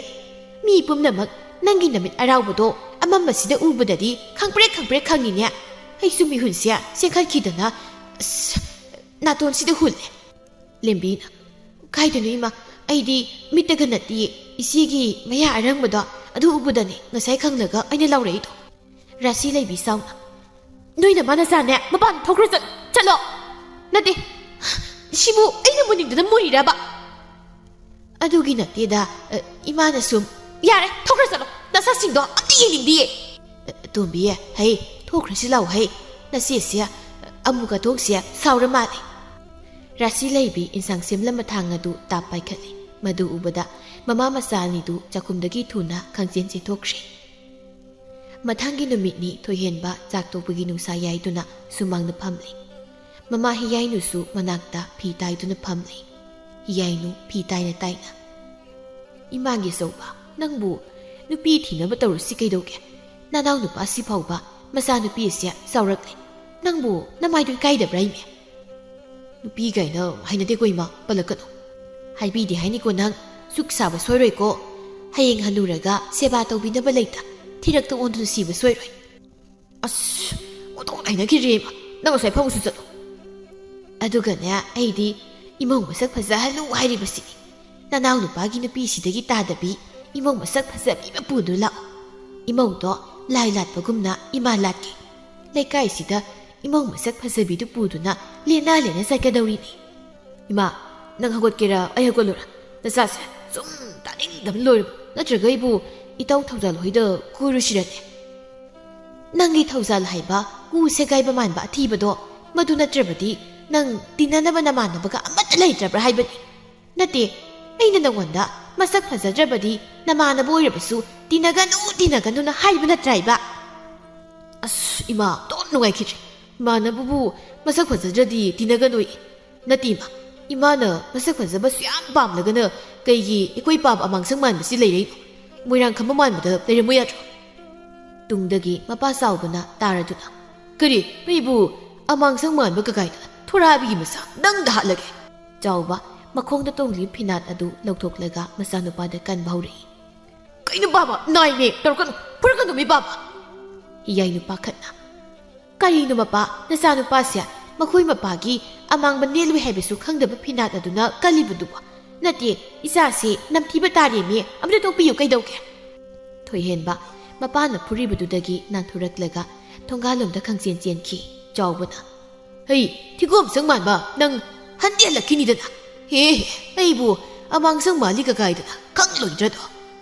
ꯃꯤ ꯄꯨꯝꯅꯃꯛ ꯅꯪꯒꯤ ꯅꯃꯤꯠ ꯑꯔꯥꯎꯕꯗꯣ ꯑꯃꯝꯕꯁꯤꯗ ꯎꯕꯗꯗꯤ ꯈꯪꯄ꯭ꯔꯦꯛ ꯈꯪꯄ꯭ꯔꯦꯛ ꯈꯪꯉꯤꯅꯦ꯫ ꯑꯩꯁꯨ ꯃꯤꯍꯨꯟꯁꯦ ꯆꯦꯟꯈꯠꯈꯤꯗꯅ, ꯑꯁ, ꯅꯥꯇꯣꯟꯁꯤꯗ ꯍꯨꯜꯂꯦ꯫" ꯂꯦꯝꯕꯤꯅ, "ꯀꯥꯏꯗꯅꯣ ꯏꯃꯥ? ꯑꯩꯗꯤ ꯃꯤꯠꯇꯒ ꯅꯠꯇꯤꯌꯦ, ꯏꯆꯦꯒꯤ ꯃꯌꯥ ꯑꯔꯪꯕꯗꯣ ꯑꯗꯨ ꯎꯕꯗꯅꯦ ꯉꯁꯥꯏ ꯈꯪꯂꯒ ꯑꯩꯅ ꯂꯥꯎꯔꯛꯏꯗꯣ꯫" ꯔꯥꯁꯤ ꯂꯩꯕꯤ ꯁꯥꯎꯅ, "ꯅꯣꯏ ꯅꯃꯥ ꯅꯆꯥꯅꯦ, ꯃꯄꯥꯟ ꯊꯣꯛꯈ꯭ꯔꯣ, ꯆꯠ-, ꯆꯠꯂꯣ꯫ ꯅꯠꯇꯦ, ꯁꯤꯕꯨ ꯑꯩꯅ ꯃꯨꯅꯤꯡꯗꯅ ꯃꯨꯔꯤꯔꯕ?" "ꯑꯗꯨꯒꯤ ꯅꯠꯇꯦꯗ, ꯑ, ꯏꯃꯥꯅ ꯁꯨꯝ꯫" "ꯌꯥꯔꯦ, ꯊꯣꯛꯈ꯭ꯔ ꯆꯠꯂꯣ, ꯅꯁꯥꯁꯤꯡꯗꯣ ꯑꯝꯇ ꯌꯦꯡꯅꯤꯡꯗꯤꯌꯦ꯫" "ꯇꯣꯝꯕꯤ, ꯍꯩ, ꯊꯣꯛꯈ꯭ꯔꯁꯤ ꯂꯥꯎ ꯍꯩ, ꯅꯆꯦꯁꯦ ꯑꯃꯨꯛ ꯑꯊꯣꯛꯁꯦ ꯁꯥꯎꯔ ꯃꯥꯜꯂꯦ꯫" ꯔꯥꯁꯤ ꯂꯩꯕꯤ ꯏꯟꯁꯥꯡ ꯁꯦꯝꯂꯝꯕ ꯊꯥꯡ ꯑꯗꯨ ꯇꯥꯞ ꯄꯥꯏꯈꯠꯂꯤ꯫ ꯃꯗꯨ ꯎꯕꯗ ꯃꯃꯥ ꯃꯆꯥ ꯑꯅꯤꯗꯨ ꯆꯥꯛꯈꯨꯝꯗꯒꯤ ꯊꯨꯅ ꯈꯪꯆꯦꯟ ꯆꯦꯟꯊꯣꯛꯈ꯭ꯔꯦ꯫ ꯃꯊꯪꯒꯤ ꯅꯨꯃꯤꯠꯅꯤ ꯊꯣꯏꯍꯦꯟꯕ ꯆꯥꯛ ꯇꯣꯛꯄꯒꯤ ꯅꯨꯡꯁꯥ ꯌꯥꯏꯗꯨꯅ ꯁꯨꯃꯥꯡꯗ ꯐꯝꯂꯤ꯫ ꯃꯃꯥ ꯍꯤꯌꯥꯏꯅꯨꯁꯨ ꯃꯅꯥꯛꯇ ꯐꯤ ꯇꯥꯏꯗꯨꯅ ꯐꯝꯂꯤ꯫ ꯍꯤꯌꯥꯏꯅꯨ ꯐꯤ ꯇꯥꯏꯅ ꯇꯥꯏꯅ, "ꯏꯃꯥꯒꯤ ꯑꯆꯧꯕ, ꯅꯪꯕꯨ ꯅꯨꯄꯤ ꯊꯤꯅꯕ ꯇꯧꯔꯨꯁꯤ ꯀꯩꯗꯧꯒꯦ? ꯅꯅꯥꯎ ꯅꯨꯄꯥꯁꯤ ꯐꯥꯎꯕ ꯃꯆꯥꯅꯨꯄꯤ ꯑꯁꯦ ꯆꯥꯎꯔꯛꯂꯦ꯫ ꯅꯪꯕꯨ ꯅꯃꯥꯏꯗꯨ ꯏꯀꯥꯏꯗꯕ꯭ꯔꯥ ꯏꯃꯦ?" "ꯅꯨꯄꯤ ꯀꯥꯏꯅ ꯍꯥꯏꯅꯗꯦꯀꯣ ꯏꯃꯥ, ꯄꯜꯂꯛꯀꯅꯨ꯫" "ꯍꯥꯏꯕꯤꯗꯦ ꯍꯥꯏꯅꯤꯀꯣ ꯅꯪ, ꯆꯨꯛ ꯁꯥꯕ ꯁꯣꯏꯔꯣꯏꯀꯣ꯫ ꯍꯌꯦꯡ ꯍꯅꯨꯔꯒ ꯁꯦꯕꯥ ꯇꯧꯕꯤꯅꯕ ꯂꯩꯇ ꯊꯤꯔꯛꯇ ꯑꯣꯟꯗꯨꯅ ꯁꯤꯕ ꯁꯣꯏꯔꯣꯏ꯫" "ꯑꯁ, ꯑꯣꯟꯊꯣꯛꯅ ꯍꯩꯅꯈꯤꯗ꯭ꯔꯦ ꯏꯃꯥ, ꯅꯪ ꯉꯁꯥꯏ ꯐꯃꯨꯡꯁꯨ ꯆꯠꯂꯣ꯫" "ꯑꯗꯨꯒꯅꯦ, ꯑꯩꯗꯤ ꯏꯃꯧ ꯃꯁꯛ ꯐꯖꯍꯜꯂꯨ ꯍꯥꯏꯔꯤꯕꯁꯤꯅꯤ꯫ ꯅꯅꯥꯎ ꯅꯨꯄꯥꯒꯤ ꯅꯨꯄꯤꯁꯤꯗꯒꯤ ꯇꯥꯗꯕꯤ ꯏꯃꯧ ꯃꯁꯛ ꯐꯖꯕꯤ ꯑꯃ ꯄꯨꯗꯨ ꯂꯥꯛꯑꯣ꯫ ꯏꯃꯧꯗꯣ ꯂꯥꯏ ꯂꯥꯠꯄꯒꯨꯝꯅ ꯏꯃꯥ ꯂꯥꯠꯀꯦ꯫ ꯂꯩꯀꯥꯏꯁꯤꯗ ꯏꯃꯧ ꯃꯁꯛ ꯐꯖꯕꯤꯗꯨ ꯄꯨꯗꯨꯅ ꯂꯦꯅꯥ ꯂꯦꯅ ꯆꯠꯀꯗꯧꯔꯤꯅꯤ꯫" "ꯏꯃꯥ, ꯅꯪ ꯍꯧꯒꯠꯀꯦꯔꯥ, ꯑꯩ ꯍꯧꯒꯠꯂꯨꯔꯥ? ꯅꯆꯥꯁꯦ ꯁꯨꯝ ꯇꯥꯅꯤꯡꯗꯕꯅ ꯂꯣꯏꯔꯕ꯫ ꯅꯠꯇ꯭ꯔꯒ ꯑꯩꯕꯨ ꯏꯇꯥꯎ ꯊꯧꯖꯥꯜ ꯍꯣꯏꯗ ꯀꯣꯏꯔꯨꯁꯤꯔꯅꯦ?" "ꯅꯪꯒꯤ ꯊꯧꯖꯥꯜ ꯍꯥꯏꯕ ꯀꯨ ꯁꯦꯒꯥꯏꯕ ꯃꯥꯟꯕ ꯑꯊꯤꯕꯗꯣ, ꯃꯗꯨ ꯅꯠꯇ꯭ꯔꯕꯗꯤ ꯅꯪ ꯇꯤꯟꯅꯅꯕ ꯅꯃꯥꯟꯅꯕꯒ ꯑꯃꯠꯇ ꯂꯩꯇ꯭ꯔꯕ꯭ꯔꯥ ꯍꯥꯏꯕꯅꯤ? ꯅꯠꯇꯦ, ꯑꯩꯅ ꯅꯉꯣꯟꯗ ꯃꯁꯛ ꯐꯖꯗ꯭ꯔꯕꯗꯤ ꯅꯃꯥꯟꯅꯕ ꯑꯣꯏꯔꯕꯁꯨ ꯇꯤꯟꯅꯒꯅꯨ, ꯇꯤꯟꯅꯒꯅꯨꯅ ꯍꯥꯏꯕ ꯅꯠꯇ꯭ꯔꯥ ꯏꯕ?" "ꯑꯁ, ꯏꯃꯥ, ꯑꯣꯟꯊꯣꯛ ꯅꯨꯡꯉꯥꯏꯈꯤꯗ꯭ꯔꯦ꯫ ꯏꯃꯥꯟꯅꯕꯕꯨ ꯃꯁꯛ ꯐꯖꯗ꯭ꯔꯗꯤ ꯇꯤꯟꯅꯒꯅꯨꯌꯦ꯫ ꯅꯠꯇꯦ ꯏꯃꯥ, ꯏꯃꯥꯅ ꯃꯁꯛ ꯐꯖꯕꯁꯨ ꯌꯥꯝ ꯄꯥꯝꯂꯒꯅ ꯀꯩꯒꯤ ꯑꯩꯈꯣꯏ ꯄꯥꯕ ꯑꯃꯥꯡꯁꯪ ꯃꯥꯟꯕꯁꯤ ꯂꯩꯔꯛꯏꯅꯣ? ꯃꯣꯏꯔꯥꯡ ꯈꯝꯕ ꯃꯥꯟꯕꯗ ꯂꯩꯔꯝꯃꯨ ꯌꯥꯗ꯭ꯔꯣ?" ꯇꯨꯡꯗꯒꯤ ꯃꯄꯥ ꯆꯥꯎꯕꯅ ꯇꯥꯔꯗꯨꯅ, "ꯀꯔꯤ? ꯑꯩꯕꯨ ꯑꯃꯥꯡꯁꯪ ꯃꯥꯟꯕ ꯀꯀꯥꯏꯗ? ꯊꯣꯔꯥꯕꯤꯒꯤ ꯃꯆꯥ, ꯅꯪꯗ ꯍꯥꯠꯂꯒꯦ!" ꯆꯥꯎꯕ ꯃꯈꯣꯡꯗ ꯇꯣꯡꯂꯤꯕ ꯐꯤꯅꯥꯠ ꯑꯗꯨ ꯂꯧꯊꯣꯛꯂꯒ ꯃꯆꯥꯅꯨꯄꯥꯗ ꯀꯟꯕ ꯍꯧꯔꯛꯏ꯫ "ꯀꯩꯅꯣ ꯕꯥꯕꯥ, ꯅꯥꯏꯅꯦ, ꯇꯧꯔꯛꯀꯅꯨ, ꯐꯨꯔꯛꯀꯅꯨ ꯃꯤ ꯕꯥꯕꯥ!" ꯌꯥꯏ ꯅꯨꯄꯥ ꯈꯠꯅ, "ꯀꯔꯤꯅꯣ ꯃꯄꯥ, ꯅꯆꯥꯅꯨꯄꯥꯁꯦ ꯃꯈꯣꯏ ꯃꯄꯥꯒꯤ ꯑꯃꯥꯡꯕ ꯅꯦꯜꯂꯨꯏ ꯍꯥꯏꯕꯁꯨ ꯈꯪꯗꯕ ꯐꯤꯅꯥꯠ ꯑꯗꯨꯅ ꯀꯜꯂꯤꯕꯗꯨꯕꯨ? ꯅꯠꯇꯦ, ꯏꯆꯥꯁꯤ ꯅꯝꯊꯤꯕ ꯇꯥꯔꯦꯃꯤ, ꯑꯝꯇ ꯇꯣꯛꯄꯤꯌꯨ ꯀꯩꯗꯧꯒꯦ?" ꯊꯣꯏꯍꯦꯟꯕ ꯃꯄꯥꯅ ꯐꯨꯔꯤꯕꯗꯨꯗꯒꯤ ꯅꯥꯟꯊꯣꯔꯛꯂꯒ ꯊꯣꯡꯒꯥꯜꯂꯣꯝꯗ ꯈꯪꯆꯦꯟ ꯆꯦꯟꯈꯤ꯫ ꯆꯥꯎꯕꯅ, "ꯍꯩ, ꯊꯤꯒꯣꯝ ꯁꯪ ꯃꯥꯟꯕ, ꯅꯪ ꯍꯟꯗꯤ ꯍꯜꯂꯛꯈꯤꯅꯤꯗꯅ꯫ ꯍꯦ, ꯍꯦ, ꯑꯩꯕꯨ ꯑꯃꯥꯡꯁꯪ ꯃꯥꯜꯂꯤ ꯀꯀꯥꯏꯗꯅ ꯈꯪꯂꯣꯏꯗ꯭ꯔꯗꯣ?"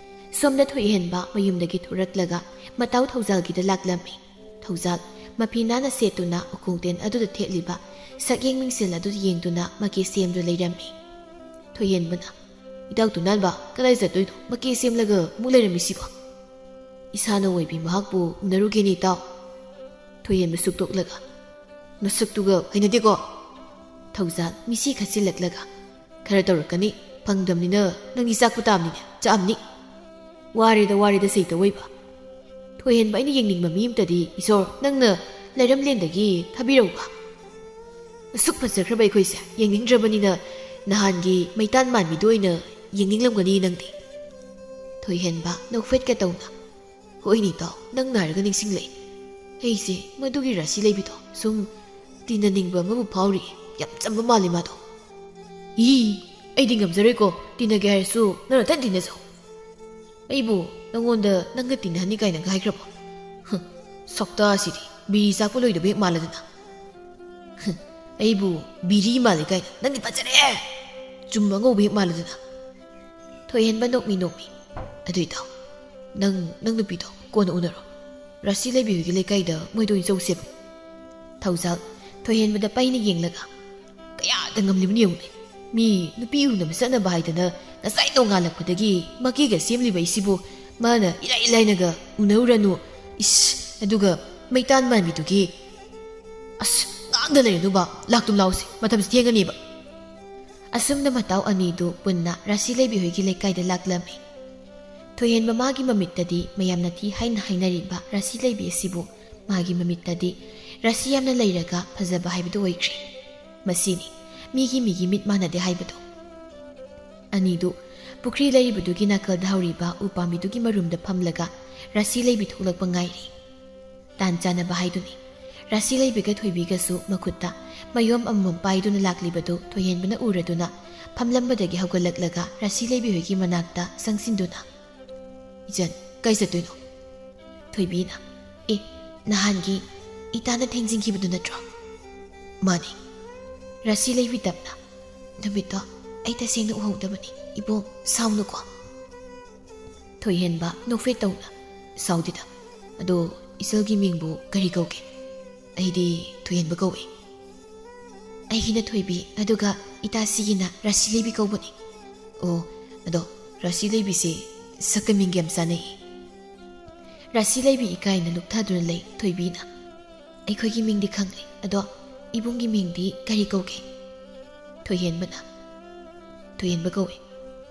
ꯁꯣꯝꯗ ꯊꯣꯏꯍꯦꯟꯕ ꯃꯌꯨꯝꯗꯒꯤ ꯊꯣꯔꯛꯂꯒ ꯃꯇꯥꯎ ꯊꯧꯖꯥꯜꯒꯤꯗ ꯂꯥꯛꯂꯝꯃꯤ꯫ ꯊꯧꯖꯥꯜ ꯃꯐꯤ ꯅꯥꯟꯅ ꯁꯦꯠꯇꯨꯅ ꯎꯈꯣꯡꯇꯦꯟ ꯑꯗꯨꯗ ꯊꯦꯠꯂꯤꯕ ꯁꯛꯌꯦꯡ ꯃꯤꯡꯁꯦꯜ ꯑꯗꯨ ꯌꯦꯡꯗꯨꯅ ꯃꯀꯦ ꯁꯦꯝꯗꯨꯅ ꯂꯩꯔꯝꯃꯤ꯫ ꯊꯣꯏꯍꯦꯟꯕꯅ, "ꯏꯇꯥꯎ ꯇꯨꯅꯥꯟꯕ, ꯀꯗꯥꯏ ꯆꯠꯇꯣꯏꯅꯣ? ꯃꯀꯦ ꯁꯦꯝꯂꯒ ꯑꯃꯨꯛ ꯂꯩꯔꯝꯃꯤꯁꯤꯕꯣ?" "ꯏꯁꯥꯅ ꯑꯣꯏꯕꯤ ꯃꯍꯥꯛꯄꯨ ꯎꯅꯔꯨꯒꯦꯅꯦ, ꯏꯇꯥꯎ꯫" ꯊꯣꯏꯍꯦꯟꯕ ꯁꯨꯛꯇꯣꯛꯂꯒ, "ꯅꯁꯛꯇꯨꯒ ꯍꯩꯅꯗꯦꯀꯣ!" ꯊꯧꯖꯥꯜ ꯃꯤꯁꯤ ꯈꯠꯆꯤꯜꯂꯛꯂꯒ, "ꯈꯔ ꯇꯧꯔꯛꯀꯅꯤ, ꯐꯪꯗꯕꯅꯤꯅ ꯅꯪꯒꯤ ꯆꯥꯛꯄꯨ ꯇꯥꯕꯅꯤꯅꯦ, ꯆꯥꯛꯑꯝꯅꯤ꯫ ꯋꯥꯔꯦꯗ, ꯋꯥꯔꯦꯗ ꯁꯩꯇ ꯑꯣꯏꯕ꯫ ꯊꯣꯏꯍꯦꯟꯕ ꯑꯩꯅ ꯌꯦꯡꯅꯤꯡꯕ ꯃꯤ ꯑꯃꯇꯗꯤ ꯏꯁꯣꯔ ꯅꯪꯅ ꯂꯩꯔꯝꯂꯦꯟꯗꯒꯤ ꯊꯥꯕꯤꯔꯛꯎꯕ꯫ ꯑꯁꯨꯛ ꯐꯖꯈ꯭ꯔꯕ ꯑꯩꯈꯣꯏꯁꯦ ꯌꯦꯡꯅꯤꯡꯗ꯭ꯔꯕꯅꯤꯅ ꯅꯍꯥꯟꯒꯤ ꯃꯩꯇꯥꯟ ꯃꯥꯟꯕꯤꯗꯨ ꯑꯣꯏꯅ ꯌꯦꯡꯅꯤꯡꯂꯝꯒꯅꯤ ꯅꯪꯗꯤ꯫" ꯊꯣꯏꯍꯦꯟꯕ ꯅꯣꯛꯐꯦꯠꯀ ꯇꯧꯅ, "ꯍꯣꯏꯅꯦ ꯏꯇꯥꯎ, ꯅꯪꯅ ꯍꯥꯏꯔꯒ ꯅꯤꯡꯁꯤꯡꯂꯛꯏ꯫ ꯑꯩꯁꯦ ꯃꯗꯨꯒꯤ ꯔꯥꯁꯤ ꯂꯩꯕꯤꯗꯣ ꯁꯨꯝ ꯇꯤꯟꯅꯅꯤꯡꯕ ꯑꯃꯕꯨ ꯐꯥꯎꯔꯤ꯫ ꯌꯥꯝ ꯆꯝꯕ ꯃꯥꯜꯂꯤ ꯃꯥꯗꯣ꯫" "ꯏ, ꯑꯩꯗꯤ ꯉꯝꯖꯔꯣꯏꯀꯣ, ꯇꯤꯟꯅꯒꯦ ꯍꯥꯏꯔꯁꯨ ꯅꯪ ꯅꯊꯟ ꯇꯤꯟꯅꯖꯧ꯫ ꯑꯩꯕꯨ ꯅꯪꯉꯣꯟꯗ ꯅꯪꯒ ꯇꯤꯟꯅꯍꯟꯅꯤ ꯀꯥꯏꯅꯒ ꯍꯥꯏꯈ꯭ꯔꯕꯣ? ꯍꯨꯝ, ꯁꯛꯇꯥꯁꯤꯗꯤ ꯕꯤꯔꯤ ꯆꯥꯛꯄ ꯂꯣꯏꯗꯕ ꯍꯦꯛ ꯃꯥꯜꯂꯗꯅ꯫" "ꯍꯨꯝ, ꯑꯩꯕꯨ ꯕꯤꯔꯤ ꯃꯥꯜꯂꯤ ꯀꯥꯏꯅ? ꯅꯪꯗꯤ ꯐꯖꯔꯦ! ꯆꯨꯝ ꯑꯉꯧꯕ ꯍꯦꯛ ꯃꯥꯜꯂꯗꯅ꯫ ꯊꯣꯏꯍꯦꯟꯕ ꯅꯣꯛꯃꯤ ꯅꯣꯛꯃꯤ꯫ ꯑꯗꯨꯏ ꯇꯥꯎ, ꯅꯪ, ꯅꯪ ꯅꯨꯄꯤꯗꯣ ꯀꯣꯟꯅ ꯎꯅꯔꯣ꯫ ꯔꯥꯁꯤ ꯂꯩꯕꯤ ꯍꯣꯏꯒꯤ ꯂꯩꯀꯥꯏꯗ ꯃꯣꯏꯗ ꯑꯣꯏꯅ ꯆꯧꯁꯦꯕ꯫ ꯊꯧꯖꯥꯜ ꯊꯣꯏꯍꯦꯟꯕꯗ ꯄꯩꯅ ꯌꯦꯡꯂꯒ, "ꯀꯌꯥꯗ ꯉꯝꯂꯤꯕꯅꯤ ꯌꯦꯡꯉꯨꯅꯦ꯫ ꯃꯤ ꯅꯨꯄꯤ ꯎꯅꯕ ꯆꯠꯅꯕ ꯍꯥꯏꯗꯅ ꯉꯁꯥꯏ ꯅꯣꯡꯉꯥꯜꯂꯛꯄꯗꯒꯤ ꯃꯀꯤꯒ ꯁꯦꯝꯂꯤꯕ ꯑꯩꯁꯤꯕꯨ ꯃꯥꯅ ꯏꯔꯥꯏ ꯂꯥꯏꯅꯒ ꯎꯅꯔꯨꯔꯅꯨ꯫ ꯏꯁ, ꯑꯗꯨꯒ ꯃꯩꯇꯥꯟ ꯃꯥꯟꯕꯤꯗꯨꯒꯤ, ꯑꯁ, ꯉꯥꯡꯗ ꯂꯩꯔꯅꯨꯕ, ꯂꯥꯛꯇꯨꯝ ꯂꯥꯎꯁꯦ, ꯃꯇꯝꯁꯤ ꯊꯦꯡꯉꯅꯤꯕ"꯫ ꯑꯁꯨꯝꯅ ꯃꯇꯥꯎ ꯑꯅꯤꯗꯨ ꯄꯨꯟꯅ ꯔꯥꯁꯤ ꯂꯩꯕꯤ ꯍꯣꯏꯒꯤ ꯂꯩꯀꯥꯏꯗ ꯂꯥꯛꯂꯝꯃꯤ꯫ ꯊꯣꯏꯍꯦꯟꯕ ꯃꯥꯒꯤ ꯃꯃꯤꯠꯇꯗꯤ ꯃꯌꯥꯝꯅ ꯊꯤ ꯍꯥꯏꯅ ꯍꯥꯏꯅꯔꯤꯕ ꯔꯥꯁꯤ ꯂꯩꯕꯤ ꯑꯁꯤꯕꯨ ꯃꯥꯒꯤ ꯃꯃꯤꯠꯇꯗꯤ ꯔꯥꯁꯤ ꯌꯥꯝꯅ ꯂꯩꯔꯒ ꯐꯖꯕ ꯍꯥꯏꯕꯗꯨ ꯑꯣꯏꯈ꯭ꯔꯦ꯫ ꯃꯁꯤꯅꯤ ꯃꯤꯒꯤ ꯃꯤꯒꯤ ꯃꯤꯠ ꯃꯥꯟꯅꯗꯦ ꯍꯥꯏꯕꯗꯨ꯫ ꯑꯅꯤꯗꯨ ꯄꯨꯈ꯭ꯔꯤ ꯂꯩꯔꯤꯕꯗꯨꯒꯤ ꯅꯥꯀꯜꯗ ꯍꯧꯔꯤꯕ ꯎ ꯄꯥꯝꯕꯤꯗꯨꯒꯤ ꯃꯔꯨꯝꯗ ꯐꯝꯂꯒ ꯔꯥꯁꯤ ꯂꯩꯕꯤ ꯊꯣꯛꯂꯛꯄ ꯉꯥꯏꯔꯤ꯫ ꯇꯥꯟ ꯆꯥꯅꯕ ꯍꯥꯏꯗꯨꯅꯤ꯫ ꯔꯥꯁꯤ ꯂꯩꯕꯤꯒ ꯊꯣꯏꯕꯤꯒꯁꯨ ꯃꯈꯨꯠꯇ ꯃꯌꯣꯝ ꯑꯃꯃꯝ ꯄꯥꯏꯗꯨꯅ ꯂꯥꯛꯂꯤꯕꯗꯨ ꯊꯣꯏꯍꯦꯟꯕꯅ ꯎꯔꯗꯨꯅ ꯐꯝꯂꯝꯕꯗꯒꯤ ꯍꯧꯒꯠꯂꯛꯂꯒ ꯔꯥꯁꯤ ꯂꯩꯕꯤ ꯍꯣꯏꯒꯤ ꯃꯅꯥꯛꯇ ꯆꯪꯁꯤꯟꯗꯨꯅ, "ꯏꯆꯟ, ꯀꯥꯏ ꯆꯠꯇꯣꯏꯅꯣ?" ꯊꯣꯏꯕꯤꯅ, "ꯑꯦ, ꯅꯍꯥꯟꯒꯤ ꯏꯇꯥꯅ ꯊꯦꯡꯖꯤꯟꯈꯤꯕꯗꯨ ꯅꯠꯇ꯭ꯔꯣ?" "ꯃꯥꯅꯤ꯫" ꯔꯥꯁꯤ ꯂꯩꯕꯤ ꯇꯞꯅ, "ꯅꯨꯃꯤꯠꯇꯣ ꯑꯩ ꯇꯁꯦꯡꯅ ꯎꯍꯧꯗꯕꯅꯤ ꯏꯕꯣꯛ, ꯁꯥꯎꯅꯨꯀꯣ꯫" ꯊꯣꯏꯍꯦꯟꯕ ꯅꯣꯛꯐꯦꯠ ꯇꯧꯅ, "ꯁꯥꯎꯗꯦꯗ꯫ ꯑꯗꯣ ꯏꯆꯜꯒꯤ ꯃꯤꯡꯕꯨ ꯀꯔꯤ ꯀꯧꯒꯦ?" "ꯑꯩꯗꯤ ꯊꯣꯏꯍꯦꯟꯕ ꯀꯧꯏ꯫" "ꯑꯩꯒꯤꯅ ꯊꯣꯏꯕꯤ, ꯑꯗꯨꯒ ꯏꯇꯥꯁꯤꯒꯤꯅ ꯔꯥꯁꯤ ꯂꯩꯕꯤ ꯀꯧꯕꯅꯤ꯫" "ꯑꯣ, ꯑꯗꯣ ꯔꯥꯁꯤ ꯂꯩꯕꯤꯁꯦ ꯁꯛꯀ ꯃꯤꯡꯒ ꯌꯥꯝ ꯆꯥꯟꯅꯩ꯫" ꯔꯥꯁꯤ ꯂꯩꯕꯤ ꯏꯀꯥꯏꯅ ꯂꯨꯞꯊꯗꯨꯅ ꯂꯩ꯫ ꯊꯣꯏꯕꯤꯅ, "ꯑꯩꯈꯣꯏꯒꯤ ꯃꯤꯡꯗꯤ ꯈꯪꯂꯦ, ꯑꯗꯣ ꯏꯕꯨꯡꯒꯤ ꯃꯤꯡꯗꯤ ꯀꯔꯤ ꯀꯧꯒꯦ?" ꯊꯣꯏꯍꯦꯟꯕꯅ, "ꯊꯣꯏꯍꯦꯟꯕ ꯀꯧꯏ꯫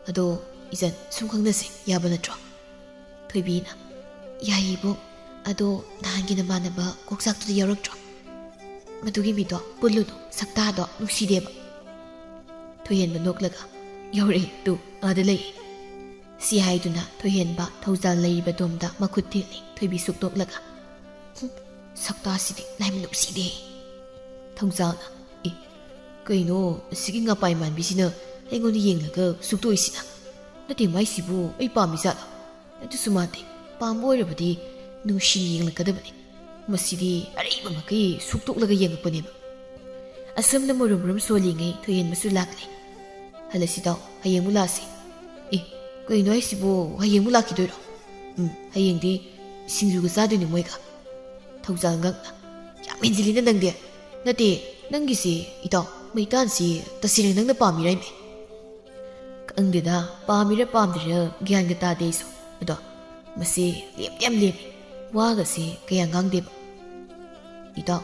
ꯑꯗꯣ ꯏꯆꯟ, ꯁꯨꯝ ꯈꯪꯅꯁꯦ, ꯌꯥꯕ ꯅꯠꯇ꯭ꯔꯣ?" ꯊꯣꯏꯕꯤꯅ, "ꯌꯥꯏꯌꯦ ꯏꯕꯨꯡ, ꯑꯗꯣ ꯅꯍꯥꯟꯒꯤ ꯅꯃꯥꯟꯅꯕ ꯀꯣꯛꯆꯥꯛꯇꯨꯗꯤ ꯌꯥꯎꯔꯛꯇ꯭ꯔꯣ?" "ꯃꯗꯨꯒꯤ ꯃꯤꯗꯣ ꯄꯨꯜꯂꯨꯅꯨ, ꯁꯛꯇꯥꯗꯣ ꯅꯨꯡꯁꯤꯗꯦꯕ꯫" ꯊꯣꯏꯍꯦꯟꯕ ꯅꯣꯛꯂꯒ, "ꯌꯥꯎꯔꯛꯑꯦ, ꯇꯨ, ꯑꯥꯗ ꯂꯩ꯫" ꯁꯤ ꯍꯥꯏꯗꯨꯅ ꯊꯣꯏꯍꯦꯟꯕ ꯊꯧꯖꯥꯜ ꯂꯩꯔꯤꯕ ꯗꯣꯝꯗ ꯃꯈꯨꯠ ꯊꯤꯜꯂꯤ꯫ ꯊꯣꯏꯕꯤ ꯁꯨꯛ ꯅꯣꯛꯂꯒ, "ꯍꯨꯝ, ꯁꯛꯇꯥꯁꯤꯗꯤ ꯂꯥꯏꯃ ꯅꯨꯡꯁꯤꯗꯦ꯫" ꯊꯧꯖꯥꯜꯅ, "ꯑꯦ, ꯀꯩꯅꯣ ꯑꯁꯤꯒꯤ ꯉꯄꯥꯏ ꯃꯥꯟꯕꯤꯁꯤꯅ ꯑꯩꯉꯣꯟꯗ ꯌꯦꯡꯂꯒ ꯁꯨꯛꯇꯣꯛꯏꯁꯤꯅ? ꯅꯠꯇꯦ, ꯃꯥꯏꯁꯤꯕꯨ ꯑꯩ ꯄꯥꯝꯃꯤ ꯖꯥꯠꯂꯣ? ꯑꯗꯨꯁꯨ ꯃꯥꯟꯗꯦ꯫ ꯄꯥꯝꯕ ꯑꯣꯏꯔꯕꯗꯤ ꯅꯨꯡꯁꯤꯅ ꯌꯦꯡꯂꯛꯀꯗꯕꯅꯤ꯫ ꯃꯁꯤꯗꯤ ꯑꯔꯩꯕ ꯃꯈꯩ ꯁꯨꯛꯇꯣꯛꯂꯒ ꯌꯦꯡꯉꯛꯄꯅꯦꯕ꯫" ꯑꯁꯨꯝꯅ ꯃꯨꯔꯨꯝ ꯃꯨꯔꯨꯝ ꯁꯣꯜꯂꯤꯉꯩ ꯊꯣꯏꯍꯦꯟꯕꯁꯨ ꯂꯥꯛꯂꯦ꯫ "ꯍꯜꯂꯁꯤ ꯇꯥꯎ, ꯍꯌꯦꯡꯃꯨꯛ ꯂꯥꯛꯁꯤ꯫" "ꯑꯦ, ꯀꯩꯅꯣ ꯍꯥꯏꯁꯤꯕꯨ, ꯍꯌꯦꯡꯃꯨꯛ ꯂꯥꯛꯈꯤꯗꯣꯏꯔꯣ?" "ꯎꯝ, ꯍꯌꯦꯡꯗꯤ ꯁꯤꯡꯖꯨꯒ ꯆꯥꯗꯣꯏꯅꯤ ꯃꯣꯏꯒ꯫" ꯊꯧꯖꯥꯜ ꯉꯛꯅ, "ꯌꯥꯝ ꯍꯦꯟꯖꯤꯜꯂꯤꯅ ꯅꯪꯗꯤ꯫ ꯅꯠꯇꯦ, ꯅꯪꯒꯤꯁꯤ ꯏꯇꯥꯎ, ꯃꯩꯇꯥꯟꯁꯤ ꯇꯁꯦꯡꯅ ꯅꯪꯅ ꯄꯥꯝꯃꯤꯔꯥꯏꯃꯦ?" "ꯈꯪꯗꯦꯗ, ꯄꯥꯝꯃꯤꯔ ꯄꯥꯝꯗ꯭ꯔꯤꯔ ꯒ꯭ꯌꯥꯟꯒ ꯇꯥꯗꯦ ꯑꯩꯁꯨ꯫ ꯑꯗꯣ ꯃꯁꯤ ꯂꯦꯝꯗꯤ ꯌꯥꯝ ꯂꯦꯝꯃꯤ, ꯋꯥꯒꯁꯦ ꯀꯌꯥ ꯉꯥꯡꯗꯦꯕ꯫ ꯏꯇꯥꯎ,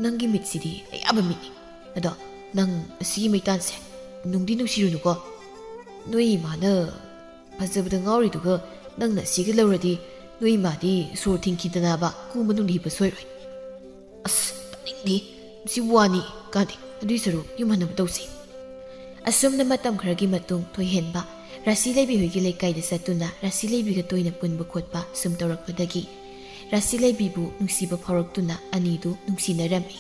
ꯅꯪꯒꯤ ꯃꯤꯠꯁꯤꯗꯤ ꯑꯌꯥꯕ ꯃꯤꯠꯅꯤ꯫ ꯑꯗꯣ ꯅꯪ ꯑꯁꯤꯒꯤ ꯃꯩꯇꯥꯟꯁꯦ ꯅꯨꯡꯗꯤ ꯅꯨꯡꯁꯤꯔꯨꯅꯨꯀꯣ꯫ ꯅꯣꯏ ꯏꯃꯥꯅ ꯐꯖꯕꯗ ꯉꯥꯎꯔꯤꯗꯨꯒ ꯅꯪꯅ ꯑꯁꯤꯒ ꯂꯧꯔꯗꯤ ꯅꯣꯏ ꯏꯃꯥꯗꯤ ꯁꯣꯔ ꯊꯤꯡꯈꯤꯗꯅꯕ ꯀꯨ ꯃꯅꯨꯡꯗ ꯍꯤꯞꯄ ꯁꯣꯏꯔꯣꯏ꯫" "ꯑꯁ, ꯇꯥꯅꯤꯡꯗꯦ꯫ ꯃꯁꯤ ꯋꯥꯅꯤ, ꯀꯥꯟꯗꯦ꯫ ꯑꯗꯨꯏ ꯁꯔꯨꯛ ꯌꯨꯝ ꯍꯟꯅꯕ ꯇꯧꯁꯤ꯫" ꯑꯁꯨꯝꯅ ꯃꯇꯝ ꯈꯔꯒꯤ ꯃꯇꯨꯡ ꯊꯣꯏꯍꯦꯟꯕ ꯔꯥꯁꯤ ꯂꯩꯕꯤ ꯍꯣꯏꯒꯤ ꯂꯩꯀꯥꯏꯗ ꯆꯠꯇꯨꯅ ꯔꯥꯁꯤ ꯂꯩꯕꯤꯒ ꯇꯣꯏꯅ ꯄꯨꯟꯕ ꯈꯣꯠꯄ ꯁꯨꯝ ꯇꯧꯔꯛꯄꯗꯒꯤ ꯔꯥꯁꯤ ꯂꯩꯕꯤꯕꯨ ꯅꯨꯡꯁꯤꯕ ꯐꯥꯎꯔꯛꯇꯨꯅ ꯑꯅꯤꯗꯨ ꯅꯨꯡꯁꯤꯅꯔꯝꯃꯤ꯫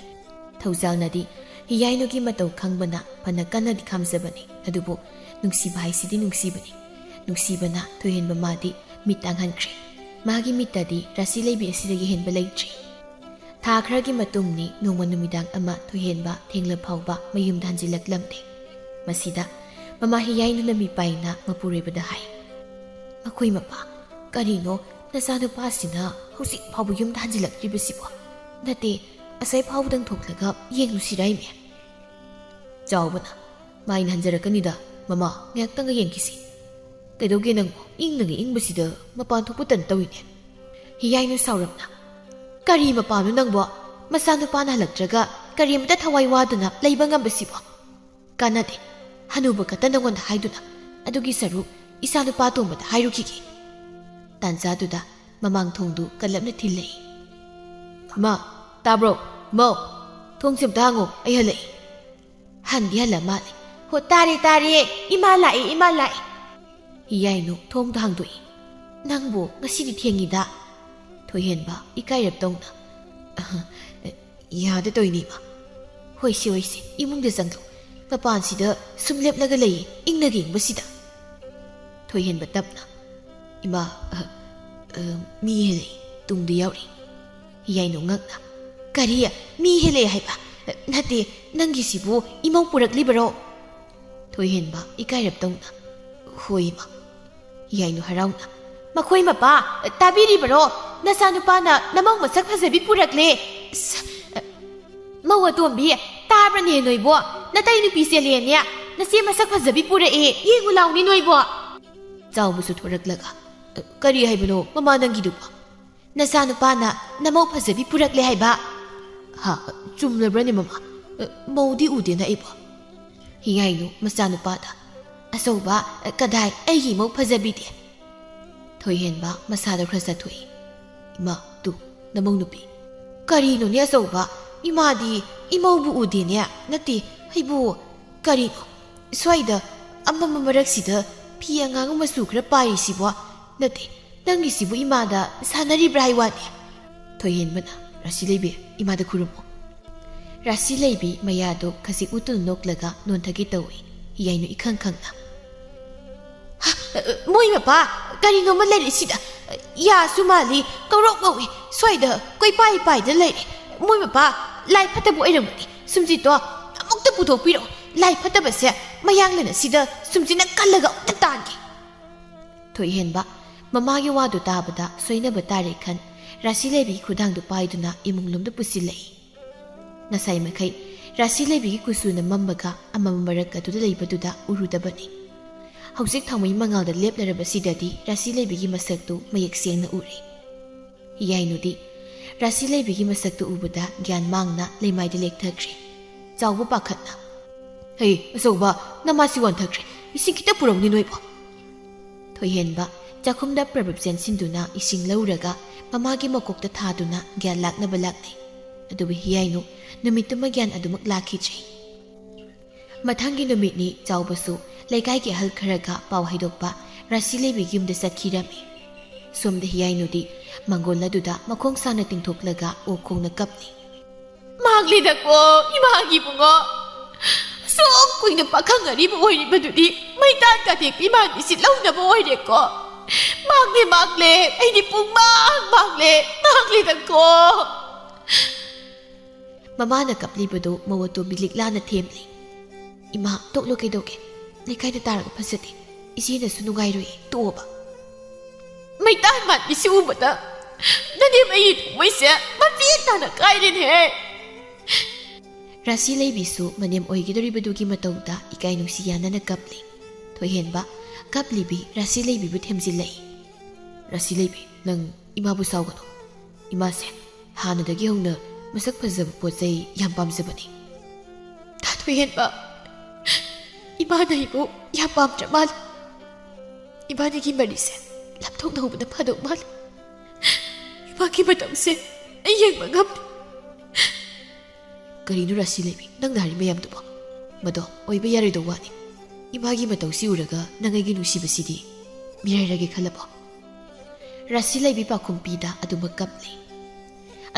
ꯊꯧꯖꯥꯜꯅꯗꯤ ꯍꯤꯌꯥꯏꯅꯨꯒꯤ ꯃꯇꯧ ꯈꯪꯕꯅ ꯐꯅ ꯀꯟꯅꯗꯤ ꯈꯥꯝꯖꯕꯅꯤ, ꯑꯗꯨꯕꯨ ꯅꯨꯡꯁꯤꯕ ꯍꯥꯏꯁꯤꯗꯤ ꯅꯨꯡꯁꯤꯕꯅꯤ꯫ ꯅꯨꯡꯁꯤꯕꯅ ꯊꯣꯏꯍꯦꯟꯕ ꯃꯥꯗꯤ ꯃꯤꯠ ꯇꯥꯡꯍꯟꯈ꯭ꯔꯦ꯫ ꯃꯥꯒꯤ ꯃꯤꯠꯇꯗꯤ ꯔꯥꯁꯤ ꯂꯩꯕꯤ ꯑꯁꯤꯗꯒꯤ ꯍꯦꯟꯕ ꯂꯩꯇ꯭ꯔꯦ꯫ ꯊꯥ ꯈꯔꯒꯤ ꯃꯇꯨꯡꯅꯤ, ꯅꯣꯡꯃ ꯅꯨꯃꯤꯗꯥꯡ ꯑꯃ ꯊꯣꯏꯍꯦꯟꯕ ꯊꯦꯡꯂ ꯐꯥꯎꯕ ꯃꯌꯨꯝꯗ ꯍꯟꯖꯤꯜꯂꯛꯂꯝꯗꯦ꯫ ꯃꯁꯤꯗ ꯃꯃꯥ ꯍꯤꯌꯥꯏꯅꯨꯅ ꯃꯤꯄꯥꯏꯅ ꯃꯄꯨꯔꯣꯏꯕꯗ ꯍꯥꯏ, "ꯃꯈꯣꯏ ꯃꯄꯥ, ꯀꯔꯤꯅꯣ ꯅꯆꯥꯅꯨꯄꯥꯁꯤꯅ ꯍꯧꯖꯤꯛ ꯐꯥꯎꯕ ꯌꯨꯝꯗ ꯍꯟꯖꯤꯜꯂꯛꯇ꯭ꯔꯤꯕꯁꯤꯕꯣ? ꯅꯠꯇꯦ, ꯑꯁꯥꯏ ꯐꯥꯎꯕꯗꯪ ꯊꯣꯛꯂꯒ ꯌꯦꯡꯂꯨꯁꯤꯔꯥ ꯏꯃꯦ?" ꯆꯥꯎꯕꯅ, "ꯃꯥꯏꯅ ꯍꯟꯖꯔꯛꯀꯅꯤꯗ, ꯃꯃꯥ, ꯉꯥꯏꯍꯥꯛꯇꯪꯒ ꯌꯦꯡꯈꯤꯁꯤ꯫" "ꯀꯩꯗꯧꯒꯦ ꯅꯪꯕꯣ? ꯏꯪꯅꯒ ꯏꯪꯕꯁꯤꯗ ꯃꯄꯥꯟ ꯊꯣꯛꯄ ꯇꯟ ꯇꯧꯏꯅꯦ꯫" ꯍꯤꯌꯥꯏꯅꯨ ꯁꯥꯎꯔꯞꯅ, "ꯀꯔꯤ ꯃꯄꯥꯟꯅꯣ ꯅꯪꯕꯣ? ꯃꯆꯥꯅꯨꯄꯥꯅ ꯍꯜꯂꯛꯇ꯭ꯔꯒ ꯀꯔꯤꯃꯇ ꯊꯋꯥꯏ ꯋꯥꯗꯨꯅ ꯂꯩꯕ ꯉꯝꯕꯁꯤꯕꯣ? ꯀꯥꯟꯅꯗꯦ, ꯍꯅꯨꯕ ꯈꯛꯇ ꯅꯪꯉꯣꯟꯗ ꯍꯥꯏꯗꯨꯅ꯫ ꯑꯗꯨꯒꯤ ꯁꯔꯨꯛ ꯏꯆꯥꯅꯨꯄꯥ ꯑꯇꯣꯝꯕꯗ ꯍꯥꯏꯔꯨꯈꯤꯒꯦ꯫" ꯇꯥꯟꯖꯥꯗꯨꯗ ꯃꯃꯥꯡ ꯊꯣꯡꯗꯨ ꯀꯜꯂꯞꯅ ꯊꯤꯜꯂꯛꯏ꯫ "ꯏꯃꯥ, ꯇꯥꯕ꯭ꯔꯣ? ꯃꯧ, ꯊꯣꯡꯁꯦ ꯑꯝꯇ ꯍꯥꯡꯉꯣ, ꯑꯩ ꯍꯜꯂꯛꯏ꯫" ꯍꯟꯗꯤ ꯍꯜꯂ ꯃꯥꯜꯂꯦ꯫ "ꯍꯣ, ꯇꯥꯔꯦ, ꯇꯥꯔꯦ, ꯏꯃꯥ ꯂꯥꯛꯑꯦ, ꯏꯃꯥ ꯂꯥꯛꯑꯦ꯫" ꯍꯤꯌꯥꯏꯅꯨ ꯊꯣꯡꯗꯣ ꯍꯥꯡꯗꯣꯛꯏ꯫ "ꯅꯪꯕꯨ ꯉꯁꯤꯗꯤ ꯊꯦꯡꯉꯤꯗ꯫" ꯊꯣꯏꯍꯦꯟꯕ ꯏꯀꯥꯏꯔꯞ ꯇꯧꯅ, "ꯑꯍ, ꯌꯥꯗ ꯇꯧꯏꯅꯦ, ꯏꯃꯥ꯫" "ꯍꯣꯏꯁꯦ, ꯍꯣꯏꯁꯦ, ꯏꯃꯨꯡꯗ ꯆꯪꯂꯣ꯫ ꯃꯄꯥꯟꯁꯤꯗ ꯁꯨꯝ ꯂꯦꯞꯂꯒ ꯂꯩꯌꯦ, ꯏꯪꯅꯒ ꯏꯪꯕꯁꯤꯗ꯫" ꯊꯣꯏꯍꯦꯟꯕ ꯇꯞꯅ, "ꯏꯃꯥ, ꯑ, ꯑ, ꯃꯤ ꯍꯦꯜꯂꯛꯏ, ꯇꯨꯡꯗ ꯌꯥꯎꯔꯤ꯫" ꯍꯤꯌꯥꯏꯅꯨ ꯉꯛꯅ, "ꯀꯔꯤ? ꯃꯤ ꯍꯦꯜꯂꯛꯑꯦ ꯍꯥꯏꯕ? "ꯅꯠꯇꯦ, ꯅꯪꯒꯤꯁꯤꯕꯨ ꯏꯃꯧ ꯄꯨꯔꯛꯂꯤꯕꯔꯣ?" ꯊꯣꯏꯍꯦꯟꯕ ꯏꯀꯥꯏꯔꯞ ꯇꯧꯅ, "ꯍꯣꯏ, ꯏꯃꯥ꯫" ꯍꯤꯌꯥꯏꯅꯨ ꯍꯔꯥꯎꯅ, "ꯃꯈꯣꯏ ꯃꯄꯥ, ꯇꯥꯕꯤꯔꯤꯕꯔꯣ? ꯅꯆꯥꯅꯨꯄꯥꯅ ꯅꯃꯧ ꯃꯁꯛ ꯐꯖꯕꯤ ꯄꯨꯔꯛꯂꯦ꯫ ꯑꯁ, ꯃꯧ ꯑꯇꯣꯝꯕꯤ, ꯇꯥꯕ꯭ꯔꯅꯦ ꯅꯣꯏꯕꯣ? ꯅꯇꯩ ꯅꯨꯄꯤ ꯆꯦꯜꯂꯦꯅꯦ, ꯅꯆꯦ ꯃꯁꯛ ꯐꯖꯕꯤ ꯄꯨꯔꯛꯑꯦ, ꯌꯦꯡꯉꯨ ꯂꯥꯎꯅꯦ ꯅꯣꯏꯕꯣ꯫" ꯆꯥꯎꯕꯁꯨ ꯊꯣꯔꯛꯂꯒ, "ꯀꯔꯤ ꯍꯥꯏꯕꯅꯣ ꯃꯃꯥ ꯅꯪꯒꯤꯗꯨꯕꯣ? ꯅꯆꯥꯅꯨꯄꯥꯅ ꯅꯃꯧ ꯐꯖꯕꯤ ꯄꯨꯔꯛꯂꯦ ꯍꯥꯏꯕ? ꯍꯥ, ꯆꯨꯝꯂꯕ꯭ꯔꯅꯦ ꯃꯃꯥ? ꯃꯧꯗꯤ ꯎꯗꯦꯅ ꯑꯩꯕꯣ꯫" ꯍꯤꯌꯥꯏꯅꯨ ꯃꯆꯥꯅꯨꯄꯥꯗ, "ꯑꯆꯧꯕ, ꯀꯗꯥꯏ ꯑꯩꯒꯤ ꯏꯃꯧ ꯐꯖꯕꯤꯗꯤ?" ꯊꯣꯏꯍꯦꯟꯕ ꯃꯁꯥꯗꯣ ꯈꯔ ꯆꯠꯊꯣꯛꯏ꯫ "ꯏꯃꯥ, ꯇꯨ, ꯅꯃꯧ ꯅꯨꯄꯤ꯫" "ꯀꯔꯤꯅꯣꯅꯦ ꯑꯆꯧꯕ? ꯏꯃꯥꯗꯤ ꯏꯃꯧꯕꯨ ꯎꯗꯦꯅꯦ꯫ ꯅꯠꯇꯦ, ꯑꯩꯕꯨ ꯀꯔꯤꯅꯣ? ꯁ꯭ꯋꯥꯏꯗ ꯑꯃꯝꯕ ꯃꯔꯛꯁꯤꯗ ꯐꯤ ꯑꯉꯥꯡꯕ ꯃꯆꯨ ꯈꯔ ꯄꯥꯏꯔꯤꯁꯤꯕꯣ? ꯅꯠꯇꯦ, ꯅꯪꯒꯤꯁꯤꯕꯨ ꯏꯃꯥꯗ ꯁꯥꯟꯅꯔꯤꯕ꯭ꯔꯥ ꯍꯥꯏ ꯋꯥꯅꯤ?" ꯊꯣꯏꯍꯦꯟꯕꯅ, "ꯔꯥꯁꯤ ꯂꯩꯕꯤ, ꯏꯃꯥꯗ ꯈꯨꯔꯨꯝꯃꯨ꯫" ꯔꯥꯁꯤ ꯂꯩꯕꯤ ꯃꯌꯥꯗꯨ ꯈꯖꯤꯛ ꯎꯠꯇꯨꯅ ꯅꯣꯛꯂꯒ ꯅꯣꯟꯊꯒꯦ ꯇꯧꯏ꯫ ꯍꯤꯌꯥꯏꯅꯨ ꯏꯈꯪ ꯈꯪꯅ, "ꯍ, ꯃꯣꯏ ꯃꯄꯥ, ꯀꯔꯤꯅꯣꯃ ꯂꯩꯔꯦ ꯁꯤꯗ꯫ ꯌꯥꯁꯨ ꯃꯥꯜꯂꯤ, ꯀꯧꯔꯣꯛ ꯉꯧꯏ, ꯁ꯭ꯋꯥꯏꯗ ꯀꯣꯏꯄꯥꯏ ꯄꯥꯏꯗ ꯂꯩꯔꯦ꯫ ꯃꯣꯏ ꯃꯄꯥ, ꯂꯥꯏ ꯐꯠꯇꯕ ꯑꯣꯏꯔꯝꯒꯅꯤ꯫ ꯁꯨꯝꯖꯤꯠꯇꯣ ꯑꯃꯨꯛꯇ ꯄꯨꯊꯣꯛꯄꯤꯔꯛꯑꯣ꯫ ꯂꯥꯏ ꯐꯠꯇꯕꯁꯦ ꯃꯌꯥꯡꯂꯦꯟ ꯑꯁꯤꯗ ꯁꯨꯝꯖꯤꯠꯅ ꯀꯜꯂꯒ ꯑꯃꯨꯛꯇ ꯇꯥꯟꯒꯦ꯫" ꯊꯣꯏꯍꯦꯟꯕ ꯃꯃꯥꯒꯤ ꯋꯥꯗꯨ ꯇꯥꯕꯗ ꯁꯣꯏꯅꯕ ꯇꯥꯔꯦ ꯈꯟ, ꯔꯥꯁꯤ ꯂꯩꯕꯤꯒꯤ ꯈꯨꯗꯥꯡꯗꯨ ꯄꯥꯏꯗꯨꯅ ꯏꯃꯨꯡꯂꯣꯝꯗ ꯄꯨꯁꯤꯜꯂꯛꯏ꯫ ꯉꯁꯥꯏ ꯃꯈꯩ ꯔꯥꯁꯤ ꯂꯩꯕꯤꯒꯤ ꯀꯨꯆꯨꯅ ꯃꯝꯕꯒ ꯑꯃꯝꯕ ꯃꯔꯛ ꯑꯗꯨꯗ ꯂꯩꯕꯗꯨꯗ ꯎꯔꯨꯗꯕꯅꯤ꯫ ꯍꯧꯖꯤꯛ ꯊꯥꯎꯃꯩ ꯃꯉꯥꯜꯗ ꯂꯦꯞꯂꯔꯕꯁꯤꯗꯗꯤ ꯔꯥꯁꯤ ꯂꯩꯕꯤꯒꯤ ꯃꯁꯛꯇꯨ ꯃꯌꯦꯛ ꯁꯦꯡꯅ ꯎꯔꯦ꯫ ꯍꯤꯌꯥꯏꯅꯨꯗꯤ ꯔꯥꯁꯤ ꯂꯩꯕꯤꯒꯤ ꯃꯁꯛꯇꯨ ꯎꯕꯗ ꯒ꯭ꯌꯥꯟ ꯃꯥꯡꯅ ꯂꯩꯃꯥꯏꯗ ꯂꯦꯛꯊꯈ꯭ꯔꯦ꯫ ꯆꯥꯎꯕ ꯄꯥꯈꯠꯅ, "ꯍꯩ, ꯑꯆꯧꯕ, ꯅꯃꯥꯁꯤ ꯋꯥꯟꯊꯈ꯭ꯔꯦ꯫ ꯏꯁꯤꯡ ꯈꯤꯇ ꯄꯨꯔꯧꯅꯦ ꯅꯣꯏꯕꯣ꯫" ꯊꯣꯏꯍꯦꯟꯕ ꯆꯥꯛꯈꯨꯝꯗ ꯄ꯭ꯔꯕꯞ ꯆꯦꯟꯁꯤꯟꯗꯨꯅ ꯏꯁꯤꯡ ꯂꯧꯔꯒ ꯃꯃꯥꯒꯤ ꯃꯀꯣꯛꯇ ꯊꯥꯗꯨꯅ ꯒ꯭ꯌꯥꯟ ꯂꯥꯛꯅꯕ ꯂꯥꯛꯅꯩ꯫ ꯑꯗꯨꯕꯨ ꯍꯤꯌꯥꯏꯅꯨ ꯅꯨꯃꯤꯠꯇꯨꯃ ꯒ꯭ꯌꯥꯟ ꯑꯗꯨꯃꯛ ꯂꯥꯛꯈꯤꯗ꯭ꯔꯦ꯫ ꯃꯊꯪꯒꯤ ꯅꯨꯃꯤꯠꯅꯤ ꯆꯥꯎꯕꯁꯨ ꯂꯩꯀꯥꯏꯒꯤ ꯑꯍꯜ ꯈꯔꯒ ꯄꯥꯎ ꯍꯥꯏꯗꯣꯛꯄ ꯔꯥꯁꯤ ꯂꯩꯕꯤꯒꯤ ꯌꯨꯝꯗ ꯆꯠꯈꯤꯔꯝꯃꯤ꯫ ꯁꯣꯝꯗ ꯍꯤꯌꯥꯏꯅꯨꯗꯤ ꯃꯪꯒꯣꯜ ꯑꯗꯨꯗ ꯃꯈꯣꯡ ꯁꯥꯡꯅ ꯇꯤꯡꯊꯣꯛꯂꯒ ꯑꯣꯛ ꯈꯣꯡꯅ ꯀꯞꯂꯤ꯫ "ꯃꯥꯡꯂꯦꯗꯀꯣ, ꯏꯃꯥꯒꯤ ꯏꯕꯨꯡꯉꯣ꯫ ꯑꯁꯨꯛ ꯀꯨꯏꯅ ꯄꯥꯈꯪ ꯑꯔꯤꯕ ꯑꯣꯏꯔꯤꯕꯗꯨꯗꯤ ꯃꯩꯇꯥꯟ ꯀꯥꯊꯦꯛꯄꯤ ꯃꯥꯟꯕꯤꯁꯤ ꯂꯧꯅꯕ ꯑꯣꯏꯔꯦꯀꯣ꯫ ꯃꯥꯡꯂꯦ, ꯃꯥꯡꯂꯦ, ꯑꯩꯗꯤ ꯄꯨꯡꯃꯥꯡ ꯃꯥꯡꯂꯦ, ꯃꯥꯡꯂꯦꯗꯀꯣ꯫" ꯃꯃꯥꯅ ꯀꯞꯂꯤꯕꯗꯨ ꯃꯧ ꯑꯇꯣꯝꯕꯤ ꯂꯤꯛꯂꯥꯅ ꯊꯦꯝꯂꯤ꯫ "ꯏꯃꯥ, ꯇꯣꯛꯂꯣ, ꯀꯩꯗꯧꯒꯦ? ꯂꯩꯀꯥꯏꯗ ꯇꯥꯔꯒ ꯐꯖꯗꯦ꯫ ꯏꯆꯦꯅꯁꯨ ꯅꯨꯡꯉꯥꯏꯔꯣꯏꯌꯦ, ꯇꯣꯛꯑꯣꯕ꯫" "ꯃꯩꯇꯥꯟ ꯃꯥꯟꯕꯤꯁꯤ ꯎꯕꯗ ꯅꯅꯦꯝ ꯑꯩꯒꯤ ꯊꯃꯣꯏꯁꯦ ꯃꯆꯦꯠ ꯇꯥꯅ ꯀꯥꯏꯔꯦꯅꯦꯍꯦ!" ꯔꯥꯁꯤ ꯂꯩꯕꯤꯁꯨ ꯃꯅꯦꯝ ꯑꯣꯏꯒꯗꯧꯔꯤꯕꯗꯨꯒꯤ ꯃꯇꯧꯗ ꯏꯀꯥꯏ ꯅꯨꯡꯁꯤ ꯌꯥꯅꯅ ꯀꯞꯂꯤ꯫ ꯊꯣꯏꯍꯦꯟꯕ ꯀꯞꯂꯤꯕꯤ ꯔꯥꯁꯤ ꯂꯩꯕꯤꯕꯨ ꯊꯦꯝꯖꯤꯜꯂꯛꯏ꯫ "ꯔꯥꯁꯤ ꯂꯩꯕꯤ, ꯅꯪ ꯏꯃꯥꯕꯨ ꯁꯥꯎꯒꯅꯨ꯫ ꯏꯃꯥꯁꯦ ꯍꯥꯟꯅꯗꯒꯤ ꯍꯧꯅ ꯃꯁꯛ ꯐꯖꯕ ꯄꯣꯠ ꯆꯩ ꯌꯥꯝ ꯄꯥꯝꯖꯕꯅꯤ꯫" "ꯊꯣꯏꯍꯦꯟꯕ, ꯏꯃꯥꯅ ꯑꯩꯕꯨ ꯌꯥꯝ ꯄꯥꯝꯗ꯭ꯔ ꯃꯥꯜꯂꯦ꯫ ꯏꯕꯥꯅꯤꯒꯤ ꯃꯔꯤꯁꯦ ꯂꯥꯞꯊꯣꯛꯅꯍꯧꯕꯅ ꯐꯗꯧ ꯃꯥꯜꯂꯦ꯫ ꯏꯃꯥꯒꯤ ꯃꯇꯧꯁꯦ ꯑꯩ ꯌꯦꯡꯕ ꯉꯝꯗꯦ꯫" "ꯀꯔꯤꯅꯣ ꯔꯥꯁꯤ ꯂꯩꯕꯤ, ꯅꯪꯅ ꯍꯥꯏꯔꯤ ꯃꯌꯥꯝꯗꯨꯕꯣ? ꯃꯗꯣ ꯑꯣꯏꯕ ꯌꯥꯔꯣꯏꯗꯧ ꯋꯥꯅꯤ꯫ ꯏꯃꯥꯒꯤ ꯃꯇꯧꯁꯤ ꯎꯔꯒ ꯅꯪ ꯑꯩꯒꯤ ꯅꯨꯡꯁꯤꯕꯁꯤꯗꯤ ꯃꯤꯔꯥꯏꯔꯒꯦ ꯈꯜꯂꯕꯣ?" ꯔꯥꯁꯤ ꯂꯩꯕꯤ ꯄꯥꯎꯈꯨꯝ ꯄꯤꯗ ꯑꯗꯨꯃꯛ ꯀꯞꯂꯤ꯫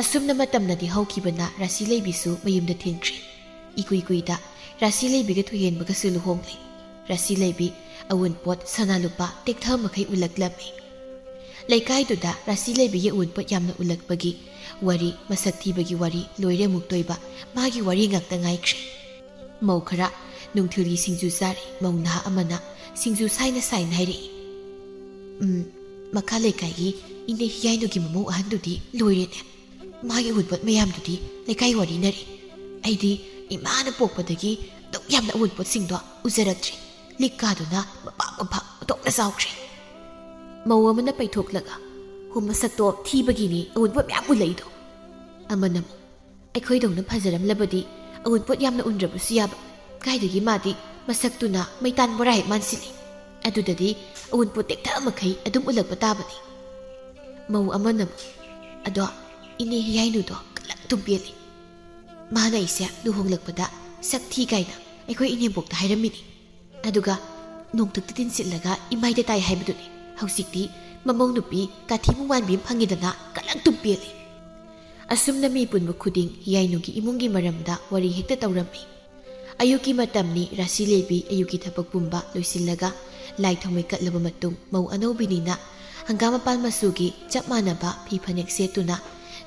ꯑꯁꯨꯝꯅ ꯃꯇꯝꯅꯗꯤ ꯍꯧꯈꯤꯕꯅ ꯔꯥꯁꯤ ꯂꯩꯕꯤꯁꯨ ꯃꯌꯨꯝꯗ ꯊꯤꯟꯈ꯭ꯔꯦ꯫ ꯏꯀꯨꯏ ꯀꯨꯏꯗ ꯔꯥꯁꯤ ꯂꯩꯕꯤꯒ ꯊꯣꯏꯍꯦꯟꯕꯒꯁꯨ ꯂꯨꯍꯣꯡꯂꯦ꯫ ꯔꯥꯁꯤ ꯂꯩꯕꯤ ꯑꯋꯨꯟꯄꯣꯠ ꯁꯅꯥ ꯂꯨꯄꯥ ꯇꯦꯛꯊ ꯃꯈꯩ ꯎꯠꯂꯛꯂꯝꯃꯤ꯫ ꯂꯩꯀꯥꯏꯗꯨꯗ ꯔꯥꯁꯤ ꯂꯩꯕꯤꯒꯤ ꯑꯋꯨꯟꯄꯣꯠ ꯌꯥꯝꯅ ꯎꯠꯂꯛꯄꯒꯤ ꯋꯥꯔꯤ, ꯃꯁꯛ ꯊꯤꯕꯒꯤ ꯋꯥꯔꯤ ꯂꯣꯏꯔꯦ ꯑꯃꯨꯛꯇꯣꯏꯕ꯫ ꯃꯥꯒꯤ ꯋꯥꯔꯤ ꯉꯥꯛꯇ ꯉꯥꯏꯈ꯭ꯔꯦ꯫ ꯃꯧ ꯈꯔ ꯅꯨꯡꯊꯤꯜꯒꯤ ꯁꯤꯡꯖꯨ ꯆꯥꯔꯤ꯫ ꯃꯧ ꯅꯍꯥ ꯑꯃꯅ ꯁꯤꯡꯖꯨ ꯁꯥꯏꯅ ꯁꯥꯏꯅ ꯍꯥꯏꯔꯛꯏ, "ꯎꯝ, ꯃꯈꯥ ꯂꯩꯀꯥꯏꯒꯤ ꯏꯅꯦ ꯍꯤꯌꯥꯏꯅꯨꯒꯤ ꯃꯃꯧ ꯑꯍꯟꯗꯨꯗꯤ ꯂꯣꯏꯔꯦꯅꯦ꯫ ꯃꯥꯒꯤ ꯑꯋꯨꯟꯄꯣꯠ ꯃꯌꯥꯝꯗꯨꯗꯤ ꯂꯩꯀꯥꯏ ꯋꯥꯔꯤꯅꯔꯤ꯫ ꯑꯩꯗꯤ ꯏꯃꯥꯅ ꯄꯣꯛꯄꯗꯒꯤ ꯑꯗꯨꯛ ꯌꯥꯝꯅ ꯑꯋꯨꯟꯄꯣꯠꯁꯤꯡꯗꯣ ꯎꯖꯔꯛꯇ꯭ꯔꯤ꯫ ꯂꯤꯛꯀꯥꯗꯨꯅ ꯃꯄꯥꯛ ꯃꯄꯥꯛ ꯑꯣꯟꯊꯣꯛꯅ ꯆꯥꯎꯈ꯭ꯔꯦ꯫" ꯃꯧ ꯑꯃꯅ ꯄꯩꯊꯣꯛꯂꯒ, "ꯍꯣ, ꯃꯁꯛꯇꯣ ꯊꯤꯕꯒꯤꯅꯤ ꯑꯋꯨꯟꯄꯣꯠ ꯃꯌꯥꯝ ꯎꯠꯂꯛꯏꯗꯣ꯫" ꯑꯃꯅ ꯑꯃꯨꯛ, "ꯑꯩꯈꯣꯏꯗꯧꯅ ꯐꯖꯔꯝꯂꯕꯗꯤ ꯑꯋꯨꯟꯄꯣꯠ ꯌꯥꯝꯅ ꯎꯟꯗ꯭ꯔꯕꯁꯨ ꯌꯥꯕ꯫ ꯀꯥꯏꯗꯒꯤ ꯃꯥꯗꯤ ꯃꯁꯛꯇꯨꯅ ꯃꯩꯇꯥꯟ ꯕꯣꯔꯥ ꯍꯦꯛ ꯃꯥꯟꯁꯤꯜꯂꯤ꯫ ꯑꯗꯨꯗꯗꯤ ꯑꯋꯨꯟꯄꯣꯠ ꯇꯦꯛꯊ ꯃꯈꯩ ꯑꯗꯨꯝ ꯎꯠꯂꯛꯄ ꯇꯥꯕꯅꯤ꯫" ꯃꯧ ꯑꯃꯅ ꯑꯃꯨꯛ, "ꯑꯗꯣ ꯏꯅꯦ ꯍꯤꯌꯥꯏꯅꯨꯗꯣ ꯀꯂꯛ ꯑꯗꯨꯝ ꯄꯦꯜꯂꯤ꯫ ꯃꯥꯅ ꯑꯩꯁꯦ ꯂꯨꯍꯣꯡꯂꯛꯄꯗ ꯁꯛ ꯊꯤ ꯀꯥꯏꯅ ꯑꯩꯈꯣꯏ ꯏꯅꯦꯝꯕꯣꯛꯇ ꯍꯥꯏꯔꯝꯃꯤꯅꯤ꯫ ꯑꯗꯨꯒ ꯅꯣꯡꯇꯛꯇ ꯇꯤꯟꯁꯤꯠꯂꯒ ꯏꯃꯥꯏꯗ ꯇꯥꯏ ꯍꯥꯏꯕꯗꯨꯅꯤ꯫ ꯍꯧꯖꯤꯛꯇꯤ ꯃꯃꯧ ꯅꯨꯄꯤ ꯀꯥꯊꯤ ꯃꯨꯃꯥꯟꯕꯤ ꯑꯃ ꯐꯪꯉꯤꯗꯅ, ꯀꯂꯛ ꯑꯗꯨꯝ ꯄꯦꯜꯂꯤ꯫" ꯑꯁꯨꯝꯅ ꯃꯤ ꯄꯨꯟꯕ ꯈꯨꯗꯤꯡ ꯍꯤꯌꯥꯏꯅꯨꯒꯤ ꯏꯃꯨꯡꯒꯤ ꯃꯔꯝꯗ ꯋꯥꯔꯤ ꯍꯦꯛꯇ ꯇꯧꯔꯝꯃꯤ꯫ ꯑꯌꯨꯛꯀꯤ ꯃꯇꯝꯅꯤ꯫ ꯔꯥꯁꯤ ꯂꯩꯕꯤ ꯑꯌꯨꯛꯀꯤ ꯊꯕꯛ ꯄꯨꯝꯕ ꯂꯣꯏꯁꯤꯜꯂꯒ ꯂꯥꯏ ꯊꯥꯎꯃꯩ ꯀꯠꯂꯕ ꯃꯇꯨꯡ, ꯃꯧ ꯑꯅꯧꯕꯤꯅꯤꯅ ꯍꯪꯒꯥꯝ ꯃꯄꯥꯟ ꯃꯆꯨꯒꯤ ꯆꯞ ꯃꯥꯟꯅꯕ ꯐꯤ ꯐꯅꯦꯛ ꯁꯦꯠꯇꯨꯅ,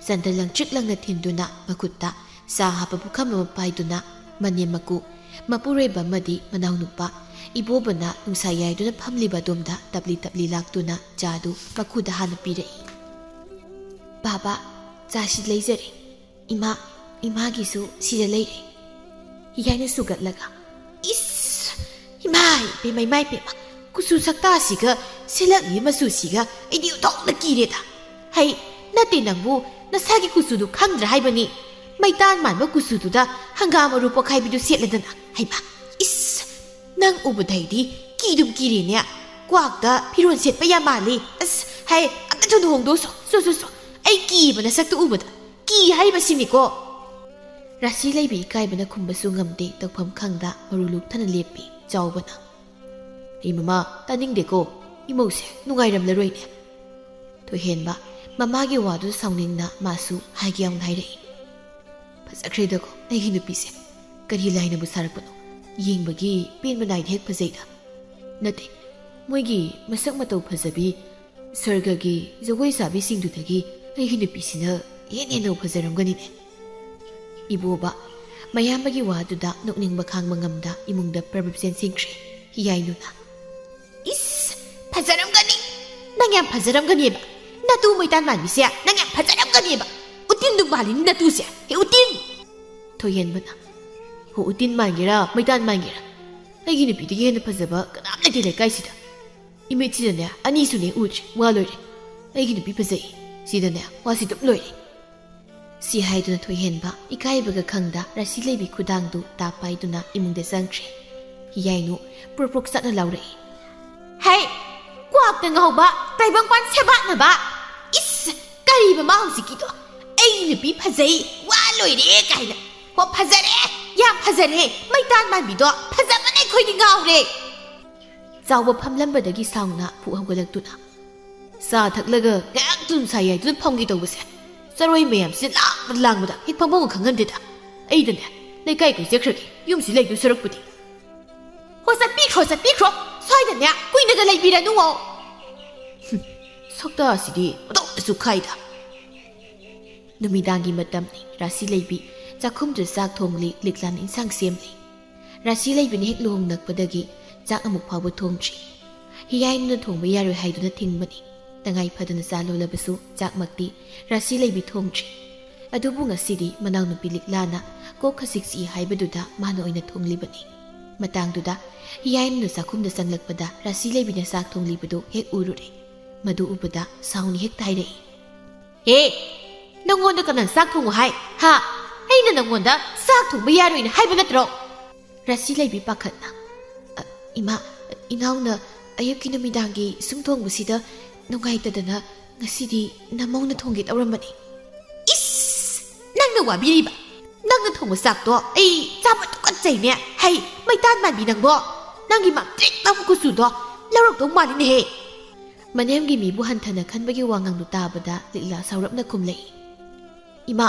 ꯆꯟꯗ ꯂꯪꯇ꯭ꯔꯤꯛ ꯂꯪꯅ ꯊꯤꯟꯗꯨꯅ, ꯃꯈꯨꯠꯇ ꯆꯥ ꯍꯥꯞꯄ ꯄꯨꯈꯝ ꯑꯃ ꯄꯥꯏꯗꯨꯅ ꯃꯅꯦꯝ ꯃꯀꯨ, ꯃꯄꯨꯔꯣꯏꯕ ꯑꯃꯗꯤ ꯃꯅꯥꯎꯅꯨꯄꯥ ꯏꯕꯣꯕꯅ ꯅꯨꯡꯁꯥ ꯌꯥꯏꯗꯨꯅ ꯐꯝꯂꯤꯕ ꯑꯗꯣꯝꯗ ꯇꯞꯂꯤ ꯇꯞꯂꯤ ꯂꯥꯛꯇꯨꯅ ꯆꯥꯗꯨ ꯃꯈꯨꯗ ꯍꯥꯟꯅ ꯄꯤꯔꯛꯏ꯫ "ꯕꯥꯕꯥ, ꯆꯥꯁꯤ ꯂꯩꯖꯔꯦ꯫ ꯏꯃꯥ, ꯏꯃꯥꯒꯤꯁꯨ ꯁꯤꯗ ꯂꯩꯔꯦ"꯫ ꯍꯤꯌꯥꯏꯅ ꯁꯨꯒꯠꯂꯒ, "ꯏꯁ! ꯏꯃꯥꯏ ꯄꯦꯝꯃ, ꯏꯃꯥꯏ ꯄꯦꯝꯃ! ꯀꯨꯆꯨ ꯁꯛꯇꯥꯁꯤꯒ ꯁꯦꯂꯛꯂꯤ ꯃꯆꯨꯁꯤꯒ ꯑꯩꯗꯤ ꯑꯣꯟꯊꯣꯛꯅ ꯀꯤꯔꯦꯗ꯫ ꯍꯩ, ꯅꯠꯇꯦ, ꯅꯪꯕꯨ ꯅꯁꯥꯒꯤ ꯀꯨꯆꯨꯗꯨ ꯈꯪꯗ꯭ꯔꯥ ꯍꯥꯏꯕꯅꯤ? ꯃꯩꯇꯥꯟ ꯃꯥꯟꯕ ꯀꯨꯆꯨꯗꯨꯗ ꯍꯪꯒꯥꯝ ꯃꯔꯨ ꯄꯣꯛꯈꯥꯏꯕꯤꯗꯨ ꯁꯦꯠꯂꯗꯅ꯫ ꯍꯩꯃꯥ! ꯏꯁ! ꯅꯪ ꯎꯕꯗꯩꯗꯤ ꯀꯤꯗꯨꯝ ꯀꯤꯔꯦꯅꯦ꯫ ꯀ꯭ꯋꯥꯛꯇ ꯐꯤꯔꯣꯜ ꯁꯦꯠꯄ ꯌꯥꯝ ꯃꯥꯜꯂꯤ꯫ ꯑꯁ! ꯍꯩ, ꯑꯝꯇ ꯊꯨꯅ ꯍꯣꯡꯗꯣꯛꯎꯁꯣ꯫ ꯁꯣ, ꯁꯣ, ꯁꯣ! ꯑꯩ ꯀꯤꯕ ꯅꯁꯛꯇꯨ ꯎꯕꯗ ꯀꯤ ꯍꯥꯏꯔꯤꯕꯁꯤꯅꯤꯀꯣ!" ꯔꯥꯁꯤ ꯂꯩꯕꯤ ꯏꯀꯥꯏꯕꯅ ꯈꯨꯝꯕꯁꯨ ꯉꯝꯗꯦ, ꯇꯧꯐꯝ ꯈꯪꯗ ꯃꯔꯨ ꯂꯨꯛꯊꯅ ꯂꯦꯞꯄꯤ ꯆꯥꯎꯕꯅ꯫ "ꯑꯩ ꯃꯃꯥ, ꯇꯥꯅꯤꯡꯗꯦꯀꯣ, ꯏꯃꯧꯁꯦ ꯅꯨꯡꯉꯥꯏꯔꯝꯂꯔꯣꯏꯅꯦ"꯫ ꯊꯣꯏꯍꯦꯟꯕ ꯃꯃꯥꯒꯤ ꯋꯥꯗꯨ ꯁꯥꯎꯅꯤꯡꯅ ꯃꯥꯁꯨ ꯍꯥꯏꯒꯦ ꯌꯥꯎꯅ ꯍꯥꯏꯔꯛꯏ꯫ "ꯐꯖꯈ꯭ꯔꯦꯗꯀꯣ ꯑꯩꯒꯤ ꯅꯨꯄꯤꯁꯦ, ꯀꯔꯤ ꯂꯥꯏꯅꯕꯨ ꯁꯥꯔꯛꯄꯅꯣ? ꯌꯦꯡꯕꯒꯤ ꯄꯦꯟꯕ ꯅꯥꯏꯗꯦ, ꯍꯦꯛ ꯐꯖꯩꯗ꯫ ꯅꯠꯇꯦ, ꯃꯣꯏꯒꯤ ꯃꯁꯛ ꯃꯇꯧ ꯐꯖꯕꯤ ꯁꯔꯒꯒꯤ ꯖꯒꯣꯏ ꯁꯥꯕꯤꯁꯤꯡꯗꯨꯗꯒꯤ ꯑꯩꯒꯤ ꯅꯨꯄꯤꯁꯤꯅ ꯍꯦꯟꯅ ꯍꯦꯟꯅ ꯐꯖꯔꯝꯒꯅꯤꯅꯦ"꯫ ꯏꯕꯣꯕ ꯃꯌꯥꯝꯕꯒꯤ ꯋꯥꯗꯨꯗ ꯅꯣꯛꯅꯤꯡꯕ ꯈꯥꯡꯕ ꯉꯝꯗ ꯏꯃꯨꯡꯗ ꯄ꯭ꯔꯕꯞ ꯆꯦꯟꯁꯤꯟꯈ꯭ꯔꯦ꯫ ꯍꯤꯌꯥꯏꯅꯨꯅ, "ꯏꯁ! ꯐꯖꯔꯝꯒꯅꯤ! ꯅꯪ ꯌꯥꯝ ꯐꯖꯔꯝꯒꯅꯦꯕ! ꯅꯇꯨ ꯃꯩꯇꯥꯟ ꯃꯥꯟꯕꯤꯁꯦ ꯅꯪ ꯌꯥꯝ ꯐꯖꯔꯝꯒꯅꯦꯕ! ꯎꯇꯤꯟꯗꯨ ꯃꯥꯜꯂꯤꯅꯤ ꯅꯇꯨꯁꯦ! ꯍꯦ ꯎꯇꯤꯟ!" ꯊꯣꯏꯍꯦꯟꯕꯅ, "ꯍꯣ, ꯎꯇꯤꯟ ꯃꯥꯟꯒꯦꯔꯥ ꯃꯩꯇꯥꯟ ꯃꯥꯟꯒꯦꯔꯥ, ꯑꯩꯒꯤ ꯅꯨꯄꯤꯗꯒꯤ ꯍꯦꯟꯅ ꯐꯖꯕ ꯀꯅꯥꯝ ꯂꯩꯇꯦ ꯂꯩꯀꯥꯏꯁꯤꯗ꯫ ꯏꯃꯤꯠꯁꯤꯗꯅꯦ ꯑꯅꯤꯁꯨꯅꯦ ꯎꯗ꯭ꯔꯤ, ꯋꯥ ꯂꯣꯏꯔꯦ꯫ ꯑꯩꯒꯤ ꯅꯨꯄꯤ ꯐꯖꯩ꯫ ꯁꯤꯗꯅꯦ ꯋꯥꯁꯤ ꯑꯗꯨꯝ ꯂꯣꯏꯔꯦ"꯫ ꯁꯤ ꯍꯥꯏꯗꯨꯅ ꯊꯣꯏꯍꯦꯟꯕ ꯏꯀꯥꯏꯕꯒ ꯈꯪꯗ ꯔꯥꯁꯤ ꯂꯩꯕꯤ ꯈꯨꯗꯥꯡꯗꯨ ꯇꯥꯞ ꯄꯥꯏꯗꯨꯅ ꯏꯃꯨꯡꯗ ꯆꯪꯈ꯭ꯔꯦ꯫ ꯍꯤꯌꯥꯏꯅꯨ ꯄ꯭ꯔꯣꯛ ꯄ꯭ꯔꯣꯛ ꯆꯠꯅ ꯂꯥꯎꯔꯛꯏ꯫ "ꯍꯩ! ꯀ꯭ꯋꯥꯛꯇ ꯉꯥꯎꯕ, ꯇꯥꯏꯕꯪꯄꯥꯟ ꯁꯦꯕꯥꯠꯅꯕ! ꯏꯁ! ꯀꯔꯤꯕ ꯃꯥ ꯍꯧꯖꯤꯛꯀꯤꯗꯣ? 'ꯑꯩ ꯅꯨꯄꯤ ꯐꯖꯩ, ꯋꯥ ꯂꯣꯏꯔꯦ' ꯀꯥꯏꯅ! ꯍꯣ, ꯐꯖꯔꯦ! ꯌꯥꯝ ꯐꯖꯔꯦ! ꯃꯩꯇꯥꯟ ꯃꯥꯟꯕꯤꯗꯣ ꯐꯖꯕꯅ ꯑꯩꯈꯣꯏꯗꯤ ꯉꯥꯎꯔꯦ!" ꯆꯥꯎꯕ ꯐꯝꯂꯝꯕꯗꯒꯤ ꯁꯥꯎꯅ ꯐꯨꯛ ꯍꯧꯒꯠꯂꯛꯇꯨꯅ, "ꯆꯥ ꯊꯛꯂꯒ ꯉꯥꯏꯍꯥꯛꯇꯨ ꯅꯨꯡꯁꯥ ꯌꯥꯏꯗꯨꯅ ꯐꯝꯒꯦ ꯇꯧꯕꯁꯦ, ꯆꯔꯣꯏ ꯃꯌꯥꯝꯁꯤꯅ ꯂꯥꯡꯕꯗ ꯂꯥꯡꯕꯗ ꯍꯦꯛ ꯐꯝꯐꯝꯒ ꯈꯪꯍꯟꯗꯦꯗ꯫ ꯑꯩꯗꯅꯦ, ꯂꯩꯀꯥꯏ ꯀꯣꯏ ꯆꯠꯈ꯭ꯔꯒꯦ, ꯌꯨꯝꯁꯤ ꯂꯩꯗꯨ ꯁꯔꯨꯛꯄꯨꯗꯤ"꯫ "ꯍꯣ, ꯆꯠꯄꯤꯈ꯭ꯔꯣ, ꯆꯠꯄꯤꯈ꯭ꯔꯣ꯫ ꯁ꯭ꯋꯥꯏꯗꯅꯦ ꯀꯨꯏꯅꯒ ꯂꯩꯕꯤꯔꯅꯨꯋꯣ"꯫ ꯍꯨꯝ, ꯁꯛꯇꯥꯁꯤꯗꯤ ꯑꯣꯟꯊꯣꯛꯅꯁꯨ ꯈꯥꯏꯗ꯫ ꯅꯨꯃꯤꯗꯥꯡꯒꯤ ꯃꯇꯝꯅꯤ꯫ ꯔꯥꯁꯤ ꯂꯩꯕꯤ ꯆꯥꯛꯈꯨꯝꯗꯨꯗ ꯆꯥꯛ ꯊꯣꯡꯂꯤ, ꯂꯤꯛꯂꯥꯅ ꯏꯟꯁꯥꯡ ꯁꯦꯝꯂꯤ꯫ ꯔꯥꯁꯤ ꯂꯩꯕꯤꯅ ꯍꯦꯛ ꯂꯨꯍꯣꯡꯂꯛꯄꯗꯒꯤ ꯆꯥꯛ ꯑꯃꯨꯛ ꯐꯥꯎꯕ ꯊꯣꯡꯗ꯭ꯔꯤ꯫ ꯍꯤꯌꯥꯏꯅꯨꯅ ꯊꯣꯡꯕ ꯌꯥꯔꯣꯏ ꯍꯥꯏꯗꯨꯅ ꯊꯤꯡꯕꯅꯤ꯫ ꯇꯉꯥꯏ ꯐꯗꯅ ꯆꯥ ꯂꯣꯜꯂꯕꯁꯨ ꯆꯥꯛꯃꯛꯇꯤ ꯔꯥꯁꯤ ꯂꯩꯕꯤ ꯊꯣꯡꯗ꯭ꯔꯤ꯫ ꯑꯗꯨꯕꯨ ꯉꯁꯤꯗꯤ ꯃꯅꯥꯎꯅꯨꯄꯤ ꯂꯤꯛꯂꯥꯅ ꯀꯣꯛ ꯈꯖꯤꯛ ꯆꯤꯛꯏ ꯍꯥꯏꯕꯗꯨꯗ ꯃꯥꯅ ꯑꯣꯏꯅ ꯊꯣꯡꯂꯤꯕꯅꯤ꯫ ꯃꯇꯥꯡꯗꯨꯗ ꯍꯤꯌꯥꯏꯅꯨꯅ ꯆꯥꯛꯈꯨꯝꯗ ꯆꯪꯂꯛꯄꯗ ꯔꯥꯁꯤ ꯂꯩꯕꯤꯅ ꯆꯥꯛ ꯊꯣꯡꯂꯤꯕꯗꯨ ꯍꯦꯛ ꯎꯔꯨꯔꯦ꯫ ꯃꯗꯨ ꯎꯕꯗ ꯁꯥꯎꯅ ꯍꯦꯛꯇ ꯍꯥꯏꯔꯛꯏ, "ꯍꯦ, ꯅꯪꯉꯣꯟꯗ ꯀꯅꯥꯅ ꯆꯥꯛ ꯊꯣꯡꯉꯨ ꯍꯥꯏ? ꯍꯥ? ꯑꯩꯅ ꯅꯪꯉꯣꯟꯗ ꯆꯥꯛ ꯊꯣꯡꯕ ꯌꯥꯔꯣꯏꯅ ꯍꯥꯏꯕ ꯅꯠꯇ꯭ꯔꯣ?" ꯔꯥꯁꯤ ꯂꯩꯕꯤ ꯄꯥꯈꯠꯅ, "ꯑ, ꯏꯃꯥ, ꯏꯅꯥꯎꯅ ꯑꯌꯨꯛꯀꯤ ꯅꯨꯃꯤꯗꯥꯡꯒꯤ ꯁꯨꯝ ꯊꯣꯡꯕꯁꯤꯗ ꯅꯨꯡꯉꯥꯏꯇꯗꯅ ꯉꯁꯤꯗꯤ ꯅꯃꯧꯅ ꯊꯣꯡꯒꯦ ꯇꯧꯔꯝꯕꯅꯤ꯫" "ꯏꯁ! ꯅꯪꯅ ꯋꯥꯕꯤꯔꯤꯕ? ꯅꯪꯅ ꯊꯣꯡꯕ ꯆꯥꯛꯇꯣ ꯑꯩ ꯆꯥꯕ ꯇꯨꯀꯠꯆꯩꯅꯦ꯫ ꯍꯩ, ꯃꯩꯇꯥꯟ ꯃꯥꯟꯕꯤ ꯅꯪꯕꯣ! ꯅꯪꯒꯤ ꯃꯝꯇ꯭ꯔꯤꯛ ꯂꯥꯎꯕ ꯀꯨꯆꯨꯗꯣ ꯂꯧꯔꯛꯇꯧ ꯃꯥꯜꯂꯤꯅꯦꯍꯦ!" ꯃꯅꯦꯝꯒꯤ ꯃꯤꯕꯨ ꯍꯟꯊꯅ ꯈꯟꯕꯒꯤ ꯋꯥꯉꯥꯡꯗꯨ ꯇꯥꯕꯗ ꯂꯤꯛꯂꯥ ꯁꯥꯎꯔꯞꯅ ꯈꯨꯝꯂꯛꯏ, "ꯏꯃꯥ,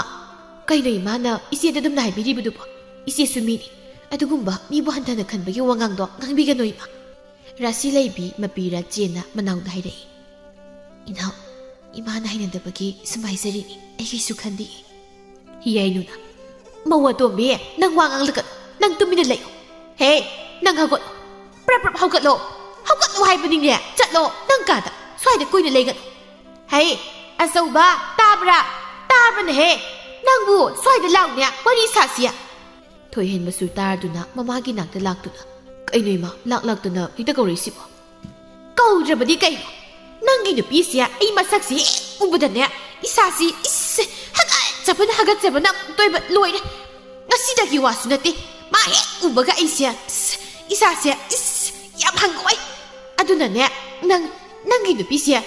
ꯀꯩꯅꯣ ꯏꯃꯥꯅ ꯏꯆꯦꯗ ꯑꯗꯨꯝꯅ ꯍꯥꯏꯕꯤꯔꯤꯕꯗꯨꯕꯣ? ꯏꯆꯦꯁꯨ ꯃꯤꯅꯤ꯫ ꯑꯗꯨꯒꯨꯝꯕ ꯃꯤꯕꯨ ꯍꯟꯊꯅ ꯈꯟꯕꯒꯤ ꯋꯥꯉꯥꯡꯗꯣ ꯉꯥꯡꯕꯤꯒꯅꯨ, ꯏꯃꯥ꯫" ꯔꯥꯁꯤ ꯂꯩꯕꯤ ꯃꯄꯤꯔꯥ ꯆꯦꯟꯅ ꯃꯅꯥꯎꯗ ꯍꯥꯏꯔꯛꯏ, "ꯏꯅꯥꯎ, ꯏꯃꯥꯅ ꯍꯩꯅꯗꯕꯒꯤ ꯁꯨꯝ ꯍꯥꯏꯖꯔꯤꯅꯤ, ꯑꯩꯒꯤꯁꯨ ꯈꯟꯕꯤꯌꯦ꯫" ꯍꯤꯌꯥꯏꯅꯨꯅ, "ꯃꯧ ꯑꯇꯣꯝꯕꯤ, ꯅꯪ ꯋꯥ ꯉꯥꯡꯂꯒꯅꯨ, ꯅꯪ ꯇꯨꯃꯤꯟꯅ ꯂꯩꯌꯨ꯫ ꯍꯦ, ꯅꯪ ꯍꯧꯒꯠꯂꯣ, ꯄ꯭ꯔꯞ ꯄ꯭ꯔꯞ ꯍꯧꯒꯠꯂꯣ, ꯍꯧꯒꯠꯂꯣ ꯍꯥꯏꯕꯅꯤꯅꯦ, ꯆꯠꯂꯣ ꯅꯪ ꯀꯥꯗ, ꯁ꯭ꯋꯥꯏꯗ ꯀꯨꯏꯅ ꯂꯩꯒꯅꯨ꯫ ꯍꯦ, ꯑꯆꯧꯕ, ꯇꯥꯕ꯭ꯔꯥ? ꯇꯥꯕ꯭ꯔꯅꯦꯍꯦ? ꯅꯪꯕꯨ ꯁ꯭ꯋꯥꯏꯗ ꯂꯥꯎꯅꯦ, ꯋꯥꯔꯤ ꯁꯥꯁꯤ꯫" ꯊꯣꯏꯍꯦꯟꯕꯁꯨ ꯇꯥꯔꯗꯨꯅ ꯃꯃꯥꯒꯤ ꯅꯥꯛꯇ ꯂꯥꯛꯇꯨꯅ, "ꯀꯩꯅꯣ ꯏꯃꯥ, ꯂꯥꯛ ꯂꯥꯛꯇꯅ ꯍꯦꯛꯇ ꯀꯧꯔꯛꯏꯁꯤꯕꯣ?" "ꯀꯧꯗ꯭ꯔꯕꯗꯤ ꯀꯩꯅꯣ? ꯅꯪꯒꯤ ꯅꯨꯄꯤꯁꯦ ꯑꯩ ꯃꯁꯛꯁꯦ ꯍꯦꯛ ꯎꯕꯗꯅꯦ, ꯏꯁꯥꯁꯤ ꯏꯁ ꯍꯒꯠꯆꯕꯅ ꯍꯒꯠꯆꯕꯅ ꯑꯃꯨꯛꯇꯣꯏꯕ ꯂꯣꯏꯔꯦ꯫ ꯉꯁꯤꯗꯒꯤ ꯋꯥꯁꯨ ꯅꯠꯇꯦ, ꯃꯥ ꯍꯦꯛ ꯎꯕꯒ ꯑꯩꯁꯦ ꯏꯁ ꯏꯁꯥꯁꯦ ꯏꯁ ꯌꯥꯝ ꯍꯪꯒꯣꯏ꯫ ꯑꯗꯨꯅꯅꯦ, ꯅꯪ, ꯅꯪꯒꯤ ꯅꯨꯄꯤꯁꯦ, ꯑ,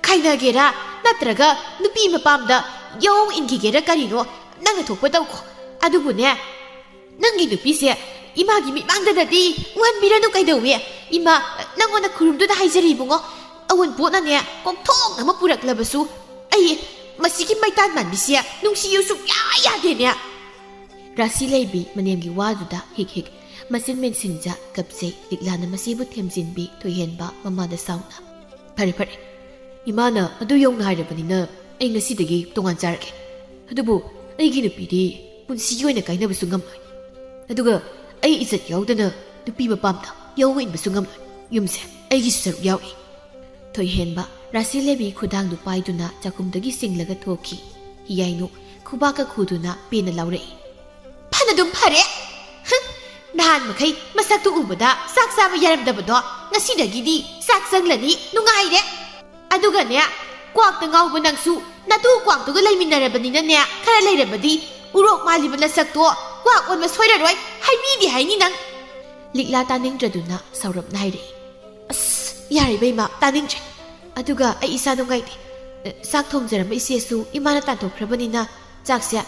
ꯈꯥꯏꯅꯒꯦꯔꯥ ꯅꯠꯇ꯭ꯔꯒ ꯅꯨꯄꯤ ꯃꯄꯥꯝꯗ ꯌꯥꯑꯣꯡ ꯏꯟꯈꯤꯒꯦꯔꯥ ꯀꯔꯤꯅꯣ, ꯅꯪꯅ ꯊꯣꯛꯄ ꯇꯧꯈꯣ꯫ ꯑꯗꯨꯕꯨꯅꯦ, ꯅꯪꯒꯤ ꯅꯨꯄꯤꯁꯦ ꯏꯃꯥꯒꯤ ꯃꯤꯠꯃꯥꯡꯗꯗꯗꯤ ꯎꯍꯟꯕꯤꯔꯅꯨ ꯀꯩꯗꯧꯋꯦ? ꯏꯃꯥ, ꯅꯪꯉꯣꯟꯗ ꯈꯨꯔꯨꯝꯗꯨꯅ ꯍꯥꯏꯖꯔꯤ ꯏꯕꯨꯡꯉꯣ꯫ ꯑꯑꯣꯟꯄꯣꯠꯅꯅꯦ ꯀꯣꯛꯊꯣꯡ ꯑꯃ ꯄꯨꯔꯛꯂꯕꯁꯨ ꯑꯩ ꯃꯁꯤꯒꯤ ꯃꯩꯇꯥꯟ ꯃꯥꯟꯕꯤꯁꯦ ꯅꯨꯡꯁꯤꯌꯨ ꯁꯨꯡꯌꯥ ꯌꯥꯗꯦꯅꯦ꯫" ꯔꯥꯁꯤ ꯂꯩꯕꯤ ꯃꯅꯦꯝꯒꯤ ꯋꯥꯗꯨꯗ ꯍꯤꯛ ꯍꯤꯛ ꯃꯆꯤꯟ ꯃꯦꯟꯁꯤꯟꯖ ꯀꯞꯆꯩ꯫ ꯂꯤꯛꯂꯥꯅ ꯃꯁꯤꯕꯨ ꯊꯦꯝꯖꯤꯟꯕꯤ ꯊꯣꯏꯍꯦꯟꯕ ꯃꯃꯥꯗ ꯁꯥꯎꯅ, "ꯐꯔꯦ ꯐꯔꯦ, ꯏꯃꯥꯅ ꯑꯗꯨ ꯌꯧꯅ ꯍꯥꯏꯔꯕꯅꯤꯅ ꯑꯩ ꯉꯁꯤꯗꯒꯤ ꯇꯣꯉꯥꯟ ꯆꯥꯔꯒꯦ꯫ ꯑꯗꯨꯕꯨ ꯑꯩꯒꯤ ꯅꯨꯄꯤꯗꯤ ꯄꯨꯟꯁꯤꯒꯤ ꯑꯣꯏꯅ ꯀꯥꯏꯅꯕꯁꯨ ꯉꯝꯂꯣꯏ꯫ ꯑꯗꯨꯒ ꯑꯩ ꯏꯖꯠ ꯌꯥꯎꯗꯅ ꯅꯨꯄꯤ ꯃꯄꯥꯝꯗ ꯌꯥꯎꯕ ꯏꯟꯕꯁꯨ ꯉꯝꯂꯣꯏ꯫ ꯌꯨꯝꯁꯦ ꯑꯩꯒꯤꯁꯨ ꯁꯔꯨꯛ ꯌꯥꯎꯏ꯫ ꯊꯣꯏꯍꯦꯟꯕ ꯔꯥꯁꯤ ꯂꯩꯕꯤ ꯈꯨꯗꯥꯡꯗꯨ ꯄꯥꯏꯗꯨꯅ ꯆꯥꯛꯈꯨꯝꯗꯒꯤ ꯆꯤꯡꯂꯒ ꯊꯣꯛꯈꯤ꯫ ꯍꯤꯌꯥꯏꯅꯨ ꯈꯨꯕꯥꯛꯀ ꯈꯨꯗꯨꯅ ꯄꯦꯟꯅ ꯂꯥꯎꯔꯛꯏ꯫ "ꯐꯅꯗꯨꯝ ꯐꯔꯦ꯫ ꯍ! ꯅꯍꯥꯟ ꯃꯈꯩ ꯃꯁꯛꯇꯨ ꯎꯕꯗ ꯆꯥꯛ ꯆꯥꯕ ꯌꯥꯔꯝꯗꯕꯗꯣ ꯉꯁꯤꯗꯒꯤꯗꯤ ꯆꯥꯛ ꯆꯪꯂꯅꯤ꯫ ꯅꯨꯡꯉꯥꯏꯔꯦ꯫ ꯑꯗꯨꯒꯅꯦ, ꯀ꯭ꯋꯥꯛꯇ ꯉꯥꯎꯕ ꯅꯪꯁꯨ ꯅꯇꯨ ꯀ꯭ꯋꯥꯛꯇꯨꯒ ꯂꯩꯃꯤꯟꯅꯔꯕꯅꯤꯅꯅꯦ, ꯈꯔ ꯂꯩꯔꯕꯗꯤ ꯎꯔꯣꯛ ꯃꯥꯜꯂꯤꯕ ꯅꯁꯛꯇꯣ ꯀ꯭ꯋꯥꯛ ꯑꯣꯟꯕ ꯁꯣꯏꯔꯔꯣꯏ꯫ ꯍꯥꯏꯕꯤꯗꯦ ꯍꯥꯏꯅꯤ ꯅꯪ꯫" ꯂꯤꯛꯂꯥ ꯇꯥꯅꯤꯡꯗ꯭ꯔꯗꯨꯅ ꯁꯥꯎꯔꯞꯅ ꯍꯥꯏꯔꯛꯏ꯫ "ꯑꯁ, ꯌꯥꯔꯦ ꯏꯕꯦꯝꯃ, ꯇꯥꯅꯤꯡꯗ꯭ꯔꯦ꯫ ꯑꯗꯨꯒ ꯑꯩ ꯏꯁꯥ ꯅꯨꯡꯉꯥꯏꯇꯦ꯫ ꯑ, ꯆꯥꯛ ꯊꯣꯡꯖꯔꯝꯕ ꯏꯆꯦꯁꯨ ꯏꯃꯥꯅ ꯇꯥꯟꯊꯣꯛꯈ꯭ꯔꯕꯅꯤꯅ ꯆꯥꯛꯁꯦ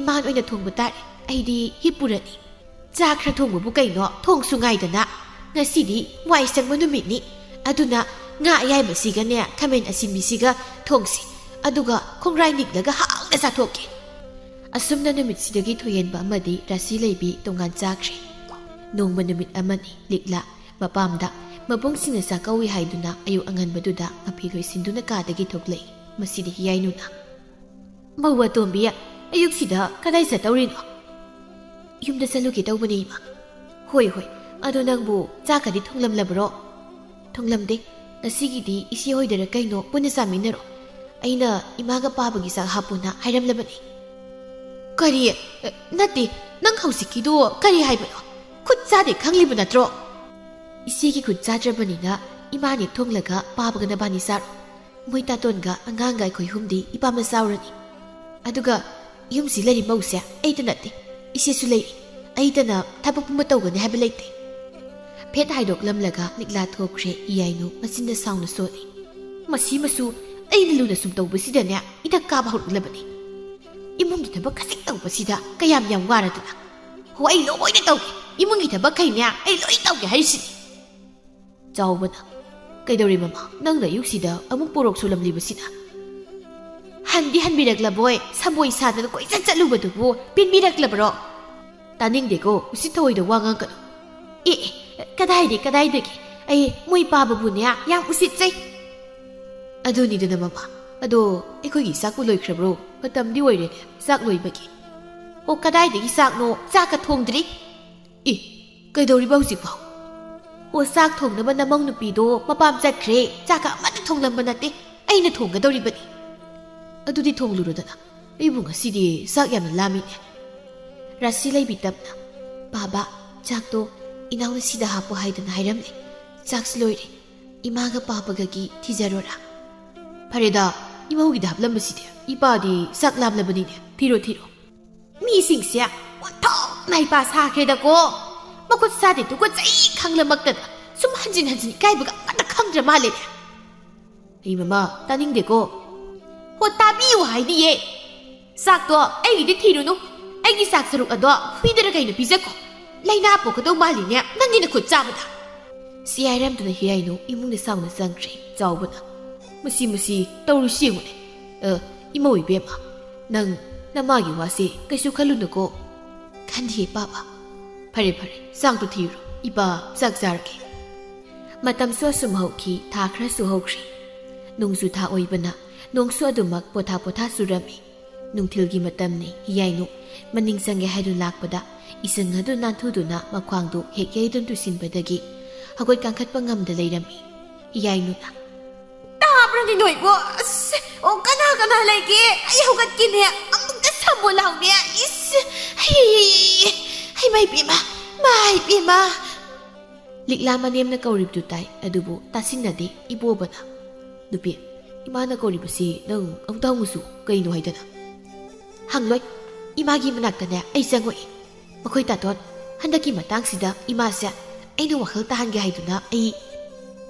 ꯏꯃꯥꯅ ꯑꯣꯏꯅ ꯊꯣꯡꯕ ꯇꯥꯔꯦ꯫ ꯑꯩꯗꯤ ꯍꯤꯞꯄꯨꯔꯅꯤ꯫ ꯆꯥꯛ ꯈꯔ ꯊꯣꯡꯕꯕꯨ ꯀꯩꯅꯣ, ꯊꯣꯡꯁꯨ ꯉꯥꯏꯗꯅ꯫ ꯉꯁꯤꯗꯤ ꯋꯥꯏ ꯁꯪꯕ ꯅꯨꯃꯤꯠꯅꯤ꯫ ꯑꯗꯨꯅ ꯉꯥ ꯑꯌꯥꯏꯕꯁꯤꯒꯅꯦ, ꯈꯥꯃꯦꯟ ꯑꯁꯤꯟꯕꯤꯁꯤꯒ ꯊꯣꯡꯁꯤ꯫ ꯑꯗꯨꯒ ꯈꯣꯡꯗ꯭ꯔꯥꯏ ꯅꯤꯛꯂꯒ ꯍꯥꯎꯅ ꯆꯥꯊꯣꯛꯀꯦ꯫" ꯑꯁꯨꯝꯅ ꯅꯨꯃꯤꯠꯁꯤꯗꯒꯤ ꯊꯣꯏꯍꯦꯟꯕ ꯑꯃꯗꯤ ꯔꯥꯁꯤ ꯂꯩꯕꯤ ꯇꯣꯉꯥꯟ ꯆꯥꯈ꯭ꯔꯦ꯫ ꯅꯣꯡꯃ ꯅꯨꯃꯤꯠ ꯑꯃꯅꯤ ꯂꯤꯛꯂꯥ ꯃꯄꯥꯝꯗ ꯃꯕꯨꯡꯁꯤꯡꯅ ꯆꯥꯛ ꯀꯧꯏ ꯍꯥꯏꯗꯨꯅ ꯑꯌꯨꯛ ꯑꯉꯟꯕꯗꯨꯗ ꯃꯐꯤ ꯂꯣꯏꯁꯤꯟꯗꯨꯅ ꯀꯥꯗꯒꯤ ꯊꯣꯛꯂꯛꯏ꯫ ꯃꯁꯤꯗꯤ ꯍꯤꯌꯥꯏꯅꯨꯅ, "ꯃꯧ ꯑꯇꯣꯝꯕꯤ, ꯑꯌꯨꯛꯁꯤꯗ ꯀꯗꯥꯏ ꯆꯠꯇꯧꯔꯤꯅꯣ?" "ꯌꯨꯝꯗ ꯆꯠꯂꯨꯒꯦ ꯇꯧꯕꯅꯦ, ꯏꯃꯥ꯫" "ꯍꯣꯏ, ꯍꯣꯏ꯫ ꯑꯗꯣ ꯅꯪꯕꯨ ꯆꯥꯛꯀꯗꯤ ꯊꯣꯡꯂꯝꯂꯕ꯭ꯔꯣ?" "ꯊꯣꯡꯂꯝꯗꯦ꯫ ꯉꯁꯤꯒꯤꯗꯤ ꯏꯆꯦ ꯍꯣꯏꯗꯔ ꯀꯩꯅꯣ ꯄꯨꯟꯅ ꯆꯥꯃꯤꯟꯅꯔꯣ꯫ ꯑꯩꯅ ꯏꯃꯥꯒ ꯄꯥꯕꯒꯤ ꯆꯥꯛ ꯍꯥꯞꯄꯣꯅ ꯍꯥꯏꯔꯝꯂꯕꯅꯤ꯫" "ꯀꯔꯤ? ꯑ, ꯅꯠꯇꯦ, ꯅꯪ ꯍꯧꯖꯤꯛꯀꯤꯗꯣ ꯀꯔꯤ ꯍꯥꯏꯕꯅꯣ? ꯈꯨꯠ ꯆꯥꯗꯦ ꯈꯪꯂꯤꯕ ꯅꯠꯇ꯭ꯔꯣ?" "ꯏꯆꯦꯒꯤ ꯈꯨꯠ ꯆꯥꯗ꯭ꯔꯕꯅꯤꯅ ꯏꯃꯥꯅ ꯍꯦꯛ ꯊꯣꯡꯂꯒ ꯄꯥꯕꯒ ꯅꯕꯥꯅꯤ ꯆꯥꯔꯣ꯫ ꯃꯣꯏ ꯇꯥꯇꯣꯟꯒ ꯑꯉꯥꯡꯒ ꯑꯩꯈꯣꯏ ꯑꯍꯨꯝꯗꯤ ꯏꯄꯥꯝꯅ ꯆꯥꯎꯔꯅꯤ꯫ ꯑꯗꯨꯒ ꯌꯨꯝꯁꯤ ꯂꯩꯔꯤ ꯃꯧꯁꯦ ꯑꯩꯇ ꯅꯠꯇꯦ, ꯏꯆꯦꯁꯨ ꯂꯩꯔꯤ꯫ ꯑꯩꯇꯅ ꯊꯕꯛ ꯄꯨꯝꯕ ꯇꯧꯒꯅꯤ ꯍꯥꯏꯕ ꯂꯩꯇꯦ꯫" ꯐꯦꯠ ꯍꯥꯏꯗꯣꯛꯂꯝꯂꯒ ꯂꯤꯛꯂꯥ ꯊꯣꯛꯈ꯭ꯔꯦ꯫ ꯏꯌꯥꯏꯅꯨ ꯃꯆꯤꯟꯗ ꯁꯥꯎꯅ ꯁꯣꯜꯂꯤ꯫ "ꯃꯁꯤ ꯃꯁꯨ ꯑꯩꯅ ꯂꯨꯅ ꯁꯨꯝ ꯇꯧꯕꯁꯤꯗꯅꯦ ꯏꯊꯛ ꯀꯥꯕ ꯍꯧꯔꯛꯂꯕꯅꯤ꯫ ꯏꯃꯨꯡꯒꯤ ꯊꯕꯛ ꯈꯖꯤꯛ ꯇꯧꯕꯁꯤꯗ ꯀꯌꯥꯝ ꯌꯥꯝ ꯋꯥꯔꯗꯅ꯫ ꯍꯣ, ꯑꯩ ꯂꯣꯏꯅ ꯇꯧꯒꯦ꯫ ꯏꯃꯨꯡꯒꯤ ꯊꯕꯛꯈꯩꯅꯦ ꯑꯩ ꯂꯣꯏ ꯇꯧꯒꯦ ꯍꯥꯏꯔꯤꯁꯤꯅꯤ꯫" ꯆꯥꯎꯕꯅ, "ꯀꯩꯗꯧꯔꯦ ꯃꯃꯥ? ꯅꯪꯅ ꯑꯌꯨꯛꯁꯤꯗ ꯑꯃꯨꯛ ꯄꯣꯔꯣꯛ ꯁꯨꯂꯝꯂꯤꯕꯁꯤꯅ?" "ꯍꯟꯗꯤ ꯍꯟꯕꯤꯔꯛꯂꯕꯣꯏ, ꯁꯪꯒꯣꯏ ꯁꯥꯗꯅ ꯀꯣꯏꯆꯠ ꯆꯠꯂꯨꯕꯗꯨꯕꯨ ꯄꯦꯟꯕꯤꯔꯛꯂꯕ꯭ꯔꯣ?" "ꯇꯥꯅꯤꯡꯗꯦꯀꯣ, ꯎꯁꯤꯠ ꯊꯑꯣꯏꯗ ꯋꯥ ꯉꯥꯡꯒꯅꯨ꯫" "ꯑꯦ, ꯑꯦ, ꯀꯗꯥꯏꯗꯒꯤ, ꯀꯗꯥꯏꯗꯒꯤ? ꯑꯩ ꯃꯣꯏ ꯄꯥꯕꯕꯨꯅꯦ ꯌꯥꯝ ꯎꯁꯤꯠꯆꯩ꯫" "ꯑꯗꯨꯅꯤꯗꯅ ꯃꯃꯥ, ꯑꯗꯣ ꯑꯩꯈꯣꯏꯒꯤ ꯆꯥꯛꯄꯨ ꯂꯣꯏꯈ꯭ꯔꯕ꯭ꯔꯣ? ꯃꯇꯝꯗꯤ ꯑꯣꯏꯔꯦꯅꯦ ꯆꯥꯛ ꯂꯣꯏꯕꯒꯤ꯫" ꯑꯣ, ꯀꯗꯥꯏꯗꯒꯤ ꯆꯥꯛꯅꯣ? ꯆꯥꯛꯀ ꯊꯣꯡꯗ꯭ꯔꯤ꯫ ꯑꯦ, ꯀꯩꯗꯧꯔꯤꯕ ꯍꯧꯖꯤꯛꯐꯥꯎ? ꯑꯣ, ꯆꯥꯛ ꯊꯣꯡꯅꯕ ꯅꯃꯧ ꯅꯨꯄꯤꯗꯣ ꯃꯄꯥꯝ ꯆꯠꯈ꯭ꯔꯦ꯫ ꯆꯥꯛꯀ ꯑꯃꯠꯇ ꯊꯣꯡꯂꯝꯕ ꯅꯠꯇꯦ꯫ ꯑꯩꯅ ꯊꯣꯡꯒꯗꯧꯔꯤꯕꯅꯤ꯫ ꯑꯗꯨꯗꯤ ꯊꯣꯡꯂꯨꯔꯣꯗꯅ꯫ ꯑꯩꯕꯨ ꯉꯁꯤꯗꯤ ꯆꯥꯛ ꯌꯥꯝꯅ ꯂꯥꯝꯃꯤꯅꯦ꯫ ꯔꯥꯁꯤ ꯂꯩꯕꯤ ꯇꯞꯅ, "ꯕꯥꯕꯥ, ꯆꯥꯛꯇꯣ ꯏꯅꯥꯎꯅ ꯁꯤꯗ ꯍꯥꯞꯄꯣ ꯍꯥꯏꯗꯅ ꯍꯥꯏꯔꯝꯂꯦ꯫ ꯆꯥꯛꯁꯨ ꯂꯣꯏꯔꯦ꯫ ꯏꯃꯥꯒ ꯄꯥꯕꯒꯒꯤ ꯊꯤꯖꯔꯣꯔꯥ?" "ꯐꯔꯦꯗ, ꯏꯃꯧꯒꯤꯗ ꯍꯥꯞꯂꯝꯕꯁꯤꯗꯤ꯫ ꯏꯄꯥꯗꯤ ꯆꯥꯛ ꯂꯥꯝꯂꯕꯅꯤꯅꯦ꯫ ꯊꯤꯔꯣ, ꯊꯤꯔꯣ꯫" ꯃꯤꯁꯤꯡꯁꯦ ꯑꯣꯟꯊꯣꯛꯅ ꯍꯩꯄꯥ ꯁꯥꯈ꯭ꯔꯦꯗꯀꯣ꯫ ꯃꯈꯨꯠ ꯁꯥꯗꯦ ꯇꯨꯀꯠꯆꯩ ꯈꯪꯂꯃꯛꯇꯗ ꯁꯨꯝ ꯍꯟꯖꯤꯟ ꯍꯟꯖꯤꯟ ꯏꯀꯥꯏꯕꯒ ꯑꯃꯠꯇ ꯈꯪꯗ꯭ꯔ ꯃꯥꯜꯂꯦꯅꯦ꯫ ꯑꯩ ꯃꯃꯥ, ꯇꯥꯅꯤꯡꯗꯦꯀꯣ꯫ ꯍꯣ, ꯇꯥꯕꯤꯌꯨ ꯍꯥꯏꯗꯤꯌꯦ꯫ ꯆꯥꯛꯇꯣ ꯑꯩꯒꯤꯗꯤ ꯊꯤꯔꯨꯅꯨ꯫ ꯑꯩꯒꯤ ꯆꯥꯛ ꯁꯔꯨꯛ ꯑꯗꯣ ꯍꯨꯏꯗꯔ ꯀꯩꯅꯣ ꯄꯤꯖꯈꯣ꯫ ꯂꯥꯏꯅꯥ ꯄꯣꯛꯀꯗꯧ ꯃꯥꯜꯂꯤꯅꯦ ꯅꯪꯒꯤ ꯅꯈꯨꯠ ꯆꯥꯕꯗ꯫ ꯁꯤ ꯍꯥꯏꯔꯝꯗꯨꯅ ꯍꯤꯌꯥꯏꯅꯨ ꯏꯃꯨꯡꯗ ꯁꯥꯎꯅ ꯆꯪꯈ꯭ꯔꯦ꯫ ꯆꯥꯎꯕꯅ, "ꯃꯁꯤ, ꯃꯁꯤ ꯇꯧꯔꯤꯁꯤ ꯌꯦꯡꯉꯨꯅꯦ꯫ ꯑ, ꯏꯃꯧ ꯏꯕꯦꯝꯃ, ꯅꯪ ꯅꯃꯥꯒꯤ ꯋꯥꯁꯦ ꯀꯩꯁꯨ ꯈꯜꯂꯨꯅꯨꯀꯣ꯫" "ꯈꯟꯗꯤꯌꯦ, ꯄꯥꯕ꯫" "ꯐꯔꯦ, ꯐꯔꯦ, ꯆꯥꯛꯇꯣ ꯊꯤꯔꯨꯔꯣ꯫ ꯏꯄꯥ ꯆꯥꯛ ꯆꯥꯔꯒꯦ꯫" ꯃꯇꯝꯁꯨ ꯑꯁꯨꯝ ꯍꯧꯈꯤ, ꯊꯥ ꯈꯔꯁꯨ ꯍꯧꯈ꯭ꯔꯦ꯫ ꯅꯣꯡꯖꯨ ꯊꯥ ꯑꯣꯏꯕꯅ ꯅꯣꯡꯁꯨ ꯑꯗꯨꯃꯛ ꯄꯣꯊꯥ ꯄꯣꯊꯥ ꯆꯨꯔꯝꯃꯤ꯫ ꯅꯨꯡꯊꯤꯜꯒꯤ ꯃꯇꯝꯅꯤ꯫ ꯍꯤꯌꯥꯏꯅꯨ ꯃꯅꯤꯡ ꯆꯪꯒꯦ ꯍꯥꯏꯗꯨꯅ ꯂꯥꯛꯄꯗ, ꯏꯁꯪ ꯑꯗꯨ ꯅꯥꯟꯊꯨꯗꯨꯅ ꯃꯈ꯭ꯋꯥꯡꯗꯨ ꯍꯦꯛ ꯌꯩꯗꯨꯅ ꯇꯨꯁꯤꯟꯕꯗꯒꯤ ꯍꯧꯒꯠ ꯀꯥꯡꯈꯠꯄ ꯉꯝꯗ ꯂꯩꯔꯝꯃꯤ꯫ ꯍꯤꯌꯥꯏꯅꯨꯅ, "ꯇꯥꯕ꯭ꯔꯅꯦ ꯅꯣꯏꯕꯣ? ꯑꯁ, ꯑꯣ, ꯀꯅꯥ ꯀꯅꯥ ꯂꯩꯒꯦ? ꯑꯩ ꯍꯧꯒꯠꯀꯦꯅꯦ꯫ ꯑꯃꯨꯛꯇ ꯁꯝꯃꯣ ꯂꯥꯎꯅꯦ꯫ ꯏꯁ, ꯍꯩ, ꯍꯩ, ꯃꯥꯏ ꯄꯦꯝꯃ, ꯃꯥꯏ ꯄꯦꯝꯃ꯫" ꯂꯤꯛꯂꯥ ꯃꯅꯦꯝꯅ ꯀꯧꯔꯤꯕꯗꯨ ꯇꯥꯏ, ꯑꯗꯨꯕꯨ ꯇꯥꯁꯤꯟꯅꯗꯦ꯫ ꯏꯕꯣꯕꯅ, "ꯅꯨꯄꯤ, ꯏꯃꯥꯅ ꯀꯧꯔꯤꯕꯁꯤ ꯅꯪ ꯑꯃꯨꯛꯇ ꯍꯪꯉꯨꯁꯨ꯫ ꯀꯩꯅꯣ ꯍꯥꯏꯗꯅ?" "ꯍꯪꯂꯣꯏ꯫ ꯏꯃꯥꯒꯤ ꯃꯅꯥꯛꯇꯅꯦ ꯑꯩ ꯆꯪꯉꯣꯏ꯫ ꯃꯈꯣꯏ ꯇꯥꯇꯣꯟ, ꯍꯟꯗꯛꯀꯤ ꯃꯇꯥꯡꯁꯤꯗ ꯏꯃꯥꯁꯦ ꯑꯩꯅ ꯋꯥꯈꯜ ꯇꯥꯍꯟꯒꯦ ꯍꯥꯏꯗꯨꯅ ꯑꯩ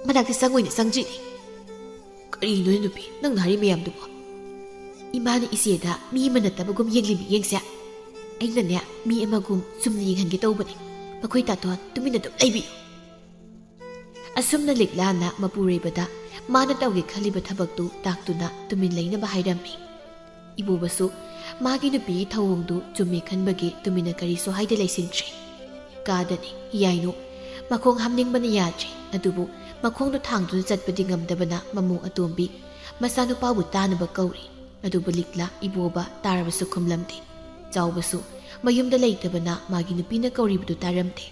ꯃꯅꯥꯛꯇ ꯆꯪꯉꯣꯏꯅ ꯆꯪꯗ꯭ꯔꯤꯅꯤ꯫" "ꯀꯔꯤꯅꯣꯅꯦ ꯅꯨꯄꯤ, ꯅꯪꯅ ꯍꯥꯏꯔꯤ ꯃꯌꯥꯝꯗꯨꯕꯣ?" "ꯏꯃꯥꯅ ꯏꯆꯦꯗ ꯃꯤ ꯑꯃ ꯅꯠꯇꯕꯒꯨꯝ ꯌꯦꯡꯂꯤ ꯃꯤꯠꯌꯦꯡꯁꯦ, ꯑꯩꯅꯅꯦ ꯃꯤ ꯑꯃꯒꯨꯝ ꯆꯨꯝꯅ ꯌꯦꯡꯍꯟꯒꯦ ꯇꯧꯕꯅꯦ꯫ ꯃꯈꯣꯏ ꯇꯥꯇꯣꯟ, ꯇꯨꯃꯤꯟꯅ ꯑꯗꯨꯝ ꯂꯩꯕꯤꯌꯨ꯫" ꯑꯁꯨꯝꯅ ꯂꯤꯛꯂꯥꯅ ꯃꯄꯨꯔꯣꯏꯕꯗ ꯃꯥꯅ ꯇꯧꯒꯦ ꯈꯜꯂꯤꯕ ꯊꯕꯛꯇꯨ ꯇꯥꯛꯇꯨꯅ ꯇꯨꯃꯤꯟ ꯂꯩꯅꯕ ꯍꯥꯏꯔꯝꯃꯤ꯫ ꯏꯕꯣꯕꯁꯨ ꯃꯥꯒꯤ ꯅꯨꯄꯤꯒꯤ ꯊꯧꯑꯣꯡꯗꯨ ꯆꯨꯝꯃꯦ ꯈꯟꯕꯒꯤ ꯇꯨꯃꯤꯟꯅ ꯀꯔꯤꯁꯨ ꯍꯥꯏꯗ ꯂꯩꯁꯤꯟꯈ꯭ꯔꯦ꯫ ꯀꯥꯗꯅꯤ ꯍꯤꯌꯥꯏꯅꯨ ꯃꯈꯣꯡ ꯍꯥꯝꯅꯤꯡꯕꯅ ꯌꯥꯗ꯭ꯔꯦ꯫ ꯑꯗꯨꯕꯨ ꯃꯈꯣꯡꯗꯨ ꯊꯥꯡꯗꯨꯅ ꯆꯠꯄꯗꯤ ꯉꯝꯗꯕꯅ ꯃꯃꯧ ꯑꯇꯣꯝꯕꯤ ꯃꯆꯥꯅꯨꯄꯥꯕꯨ ꯇꯥꯅꯕ ꯀꯧꯔꯤ꯫ ꯑꯗꯨꯕꯨ ꯂꯤꯛꯂꯥ ꯏꯕꯣꯕ ꯇꯥꯔꯕꯁꯨ ꯈꯨꯝꯂꯝꯗꯦ꯫ ꯆꯥꯎꯕꯁꯨ ꯃꯌꯨꯝꯗ ꯂꯩꯇꯕꯅ ꯃꯥꯒꯤ ꯅꯨꯄꯤꯅ ꯀꯧꯔꯤꯕꯗꯨ ꯇꯥꯔꯝꯗꯦ꯫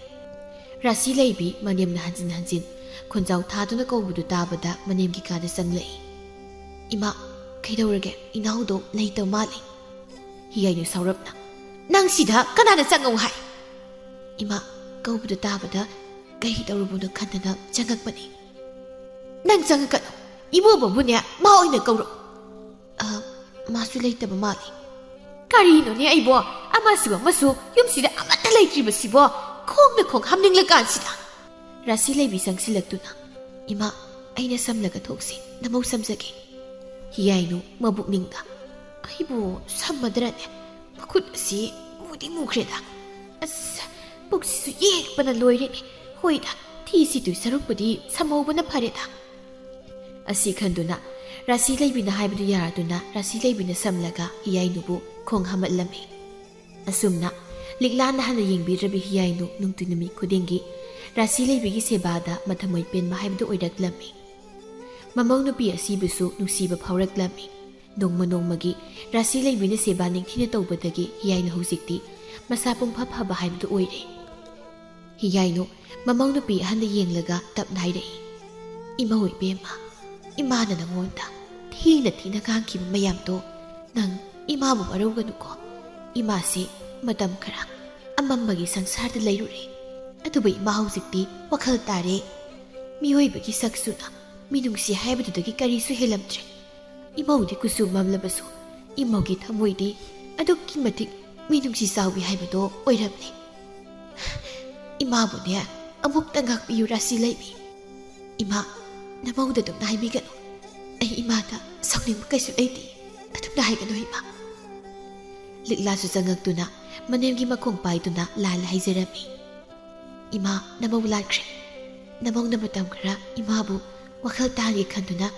ꯔꯥꯁꯤ ꯂꯩꯕꯤ ꯃꯅꯦꯝꯅ ꯍꯟꯖꯤꯟ ꯍꯟꯖꯤꯟ ꯈꯣꯟꯖꯥꯎ ꯊꯥꯗꯨꯅ ꯀꯧꯕꯗꯨ ꯇꯥꯕꯗ ꯃꯅꯦꯝꯒꯤ ꯀꯥꯗ ꯆꯪꯂꯛꯏ꯫ "ꯏꯃꯥ, ꯀꯩꯗꯧꯔꯒꯦ? ꯏꯅꯥꯎꯗꯣ ꯂꯩꯇꯕ ꯃꯥꯜꯂꯤ꯫" ꯍꯤꯌꯥꯏꯅꯨ ꯁꯥꯎꯔꯞꯅ, "ꯅꯪ ꯁꯤꯗ ꯀꯅꯥꯅ ꯆꯪꯉꯧ ꯍꯥꯏ?" "ꯏꯃꯥ," ꯀꯧꯕꯗꯨ ꯇꯥꯕꯗ ꯀꯩ ꯇꯧꯔꯨꯕꯅꯣ ꯈꯟꯗꯅ ꯆꯪꯉꯛꯄꯅꯤ꯫ "ꯅꯪ ꯆꯪꯉꯛꯀꯅꯨ, ꯏꯕꯣꯕꯕꯨꯅꯦ ꯃꯥ ꯑꯣꯏꯅ ꯀꯧꯔꯛꯎ꯫" "ꯑ, ꯃꯥꯁꯨ ꯂꯩꯇꯕ ꯃꯥꯜꯂꯤ꯫" "ꯀꯔꯤꯅꯣꯅꯦ ꯑꯩꯕꯣ, ꯑꯃꯁꯨ ꯑꯃꯁꯨ ꯌꯨꯝꯁꯤꯗ ꯑꯃꯠꯇ ꯂꯩꯇ꯭ꯔꯤꯕꯁꯤꯕꯣ, ꯈꯣꯡꯅ ꯈꯣꯡ ꯍꯥꯝꯅꯤꯡꯂꯀꯥꯟꯁꯤꯗ꯫" ꯔꯥꯁꯤ ꯂꯩꯕꯤ ꯆꯪꯁꯤꯜꯂꯛꯇꯨꯅ, "ꯏꯃꯥ, ꯑꯩꯅ ꯁꯝꯂꯒ ꯊꯣꯛꯁꯤ, ꯅꯃꯧ ꯁꯝꯖꯒꯦ꯫" ꯍꯤꯌꯥꯏꯅꯨ ꯃꯕꯨꯛꯅꯤꯡꯗ, "ꯑꯩꯕꯨ ꯁꯝꯃꯗ꯭ꯔꯅꯦ? ꯃꯈꯨꯠ ꯑꯁꯤ ꯃꯨꯗꯤ ꯃꯨꯈ꯭ꯔꯦꯗ꯫ ꯑꯁ, ꯄꯨꯛꯁꯤꯁꯨ ꯌꯦꯛꯄꯅ ꯂꯣꯏꯔꯦꯅꯦ꯫ ꯍꯣꯏꯗ, ꯊꯤ ꯁꯤꯠꯇꯣꯏ ꯁꯔꯨꯛꯄꯨꯗꯤ ꯁꯝꯍꯧꯕꯅ ꯐꯔꯦꯗ꯫" ꯑꯁꯤ ꯈꯟꯗꯨꯅ ꯔꯥꯁꯤ ꯂꯩꯕꯤꯅ ꯍꯥꯏꯕꯗꯨ ꯌꯥꯔꯗꯨꯅ ꯔꯥꯁꯤ ꯂꯩꯕꯤꯅ ꯁꯝꯂꯒ ꯍꯤꯌꯥꯏꯅꯨꯕꯨ ꯈꯣꯡ ꯍꯥꯝꯍꯠꯂꯝꯃꯤ꯫ ꯑꯁꯨꯝꯅ ꯂꯤꯛꯂꯥꯅ ꯍꯟꯅ ꯌꯦꯡꯕꯤꯗ꯭ꯔꯕꯤ ꯍꯤꯌꯥꯏꯅꯨ ꯅꯨꯡꯇꯤ ꯅꯨꯃꯤꯠ ꯈꯨꯗꯤꯡꯒꯤ ꯔꯥꯁꯤ ꯂꯩꯕꯤꯒꯤ ꯁꯦꯕꯥꯗ ꯃꯊꯃꯣꯏ ꯄꯦꯟꯕ ꯍꯥꯏꯕꯗꯨ ꯑꯣꯏꯔꯛꯂꯝꯃꯤ꯫ ꯃꯃꯧ ꯅꯨꯄꯤ ꯑꯁꯤꯕꯨꯁꯨ ꯅꯨꯡꯁꯤꯕ ꯐꯥꯎꯔꯛꯂꯝꯃꯤ꯫ ꯅꯣꯡꯃ ꯅꯣꯡꯃꯒꯤ ꯔꯥꯁꯤ ꯂꯩꯕꯤꯅ ꯁꯦꯕꯥ ꯅꯤꯡꯊꯤꯅ ꯇꯧꯕꯗꯒꯤ ꯍꯤꯌꯥꯏꯅꯨ ꯍꯧꯖꯤꯛꯇꯤ ꯃꯁꯥ ꯄꯨꯡꯐ ꯐꯕ ꯍꯥꯏꯕꯗꯨ ꯑꯣꯏꯔꯦ꯫ ꯍꯤꯌꯥꯏꯅꯨ ꯃꯃꯧ ꯅꯨꯄꯤ ꯑꯍꯟꯗ ꯌꯦꯡꯂꯒ ꯇꯞꯅ ꯍꯥꯏꯔꯛꯏ, "ꯏꯃꯧ ꯏꯕꯦꯝꯃ, ꯏꯃꯥꯅ ꯅꯉꯣꯟꯗ ꯊꯤꯅ ꯊꯤꯅ ꯉꯥꯡꯈꯤꯕ ꯃꯌꯥꯝꯗꯣ ꯅꯪ ꯏꯃꯥꯕꯨ ꯋꯥꯔꯧꯒꯅꯨꯀꯣ꯫ ꯏꯃꯥꯁꯤ ꯃꯇꯝ ꯈꯔ ꯑꯃꯝꯕꯒꯤ ꯁꯪꯁꯥꯔꯗ ꯂꯩꯔꯨꯔꯦ꯫ ꯑꯗꯨꯕꯨ ꯏꯃꯥ ꯍꯧꯖꯤꯛꯇꯤ ꯋꯥꯈꯜ ꯇꯥꯔꯦ꯫ ꯃꯤꯑꯣꯏꯕꯒꯤ ꯁꯛꯁꯨꯅ ꯃꯤꯅꯨꯡꯁꯤ ꯍꯥꯏꯕꯗꯨꯗꯒꯤ ꯀꯔꯤꯁꯨ ꯍꯦꯜꯂꯝꯗ꯭ꯔꯦ꯫ ꯏꯃꯧꯗꯤ ꯀꯨꯆꯨ ꯃꯝꯂꯕꯁꯨ ꯏꯃꯧꯒꯤ ꯊꯃꯣꯏꯗꯤ ꯑꯗꯨꯛꯀꯤ ꯃꯇꯤꯛ ꯃꯤꯅꯨꯡꯁꯤ ꯆꯥꯎꯏ ꯍꯥꯏꯕꯗꯣ ꯑꯣꯏꯔꯝꯂꯦ꯫ ꯏꯃꯥꯕꯨꯅꯦ ꯑꯃꯨꯛꯇ ꯉꯥꯛꯄꯤꯌꯨ ꯔꯥꯁꯤ ꯂꯩꯕꯤ꯫ ꯏꯃꯥ, ꯅꯃꯧꯗ ꯑꯗꯨꯝꯅ ꯍꯥꯏꯕꯤꯒꯅꯨ꯫ ꯑꯩ ꯏꯃꯥꯗ ꯁꯥꯎꯅꯤꯡꯕ ꯀꯩꯁꯨ ꯂꯩꯇꯦ꯫ ꯑꯗꯨꯝꯅ ꯍꯥꯏꯒꯅꯨ ꯏꯃꯥ꯫" ꯂꯤꯛꯂꯥꯁꯨ ꯆꯪꯉꯛꯇꯨꯅ ꯃꯅꯦꯝꯒꯤ ꯃꯈꯣꯡ ꯄꯥꯏꯗꯨꯅ ꯂꯥꯜꯂ ꯍꯥꯏꯖꯔꯝꯃꯤ꯫ "ꯏꯃꯥ, ꯅꯃꯧ ꯂꯥꯛꯈ꯭ꯔꯦ꯫ ꯅꯃꯧꯅ ꯃꯇꯝ ꯈꯔ ꯏꯃꯥꯕꯨ ꯋꯥꯈꯜ ꯇꯥꯍꯟꯒꯦ ꯈꯟꯗꯨꯅ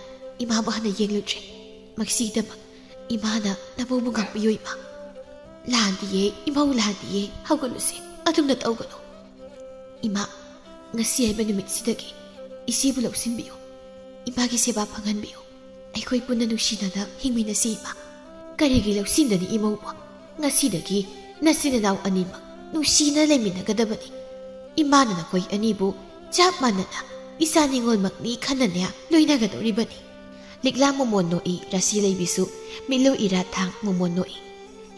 ꯏꯃꯥꯕꯨ ꯍꯥꯟꯅ ꯌꯦꯡꯂꯨꯗ꯭ꯔꯦ꯫ ꯃꯁꯤꯒꯤꯗꯃꯛ ꯏꯃꯥꯅ ꯅꯃꯧꯕꯨ ꯉꯥꯛꯄꯤꯌꯨ ꯏꯃꯥ꯫" "ꯂꯥꯟꯗꯤꯌꯦ ꯏꯃꯧ, ꯂꯥꯟꯗꯤꯌꯦ꯫ ꯍꯧꯒꯠꯂꯨꯁꯦ, ꯑꯗꯨꯝꯅ ꯇꯧꯒꯅꯨ꯫" "ꯏꯃꯥ, ꯉꯁꯤ ꯍꯥꯏꯕ ꯅꯨꯃꯤꯠꯁꯤꯗꯒꯤ ꯏꯆꯦꯕꯨ ꯂꯧꯁꯤꯟꯕꯤꯌꯨ꯫ ꯏꯃꯥꯒꯤ ꯁꯦꯕꯥ ꯐꯪꯍꯟꯕꯤꯌꯨ꯫ ꯑꯩꯈꯣꯏ ꯄꯨꯟꯅ ꯅꯨꯡꯁꯤꯅꯅ ꯍꯤꯡꯃꯤꯟꯅꯁꯤ ꯏꯃꯥ꯫" "ꯀꯔꯤꯒꯤ ꯂꯧꯁꯤꯟꯒꯅꯤ ꯏꯃꯧꯕꯨ? "ꯉꯁꯤꯗꯒꯤ ꯅꯆꯤꯟ ꯅꯅꯥꯎ ꯑꯅꯤꯃꯛ ꯅꯨꯡꯁꯤꯅ ꯂꯩꯃꯤꯟꯅꯒꯗꯕꯅꯤ꯫ ꯏꯃꯥꯅ ꯅꯈꯣꯏ ꯑꯅꯤꯕꯨ ꯆꯞ ꯃꯥꯟꯅꯅ ꯏꯆꯥ ꯅꯤꯉꯣꯜꯃꯛꯅꯤ ꯈꯟꯅꯅꯦ ꯂꯣꯏꯅꯒꯗꯧꯔꯤꯕꯅꯤ"꯫ ꯂꯤꯛꯂꯥ ꯃꯃꯣꯟ ꯅꯣꯛꯏ, ꯔꯥꯁꯤ ꯂꯩꯕꯤꯁꯨ ꯃꯤꯠꯂꯨ ꯏꯔꯥ ꯊꯥꯡ ꯃꯃꯣꯟ ꯅꯣꯛꯏ꯫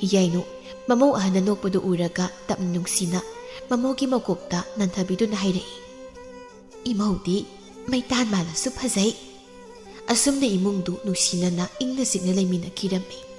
ꯍꯤꯌꯥꯏꯅꯨ ꯃꯃꯧ ꯑꯍꯟꯅ ꯅꯣꯛꯄꯗꯨ ꯎꯔꯒ ꯇꯞꯅ ꯅꯨꯡꯁꯤꯅ ꯃꯃꯧꯒꯤ ꯃꯀꯣꯛꯇ ꯅꯟꯊꯕꯤꯗꯨꯅ ꯍꯥꯏꯔꯛꯏ, "ꯏꯃꯧꯗꯤ ꯃꯩꯇꯥꯟ ꯃꯥꯜꯂꯁꯨ ꯐꯖꯩ"꯫ ꯑꯁꯨꯝꯅ ꯏꯃꯨꯡꯗꯨ ꯅꯨꯡꯁꯤꯅꯅ ꯏꯪꯅ ꯆꯤꯛꯅ ꯂꯩꯃꯤꯟꯅꯈꯤꯔꯝꯃꯤ꯫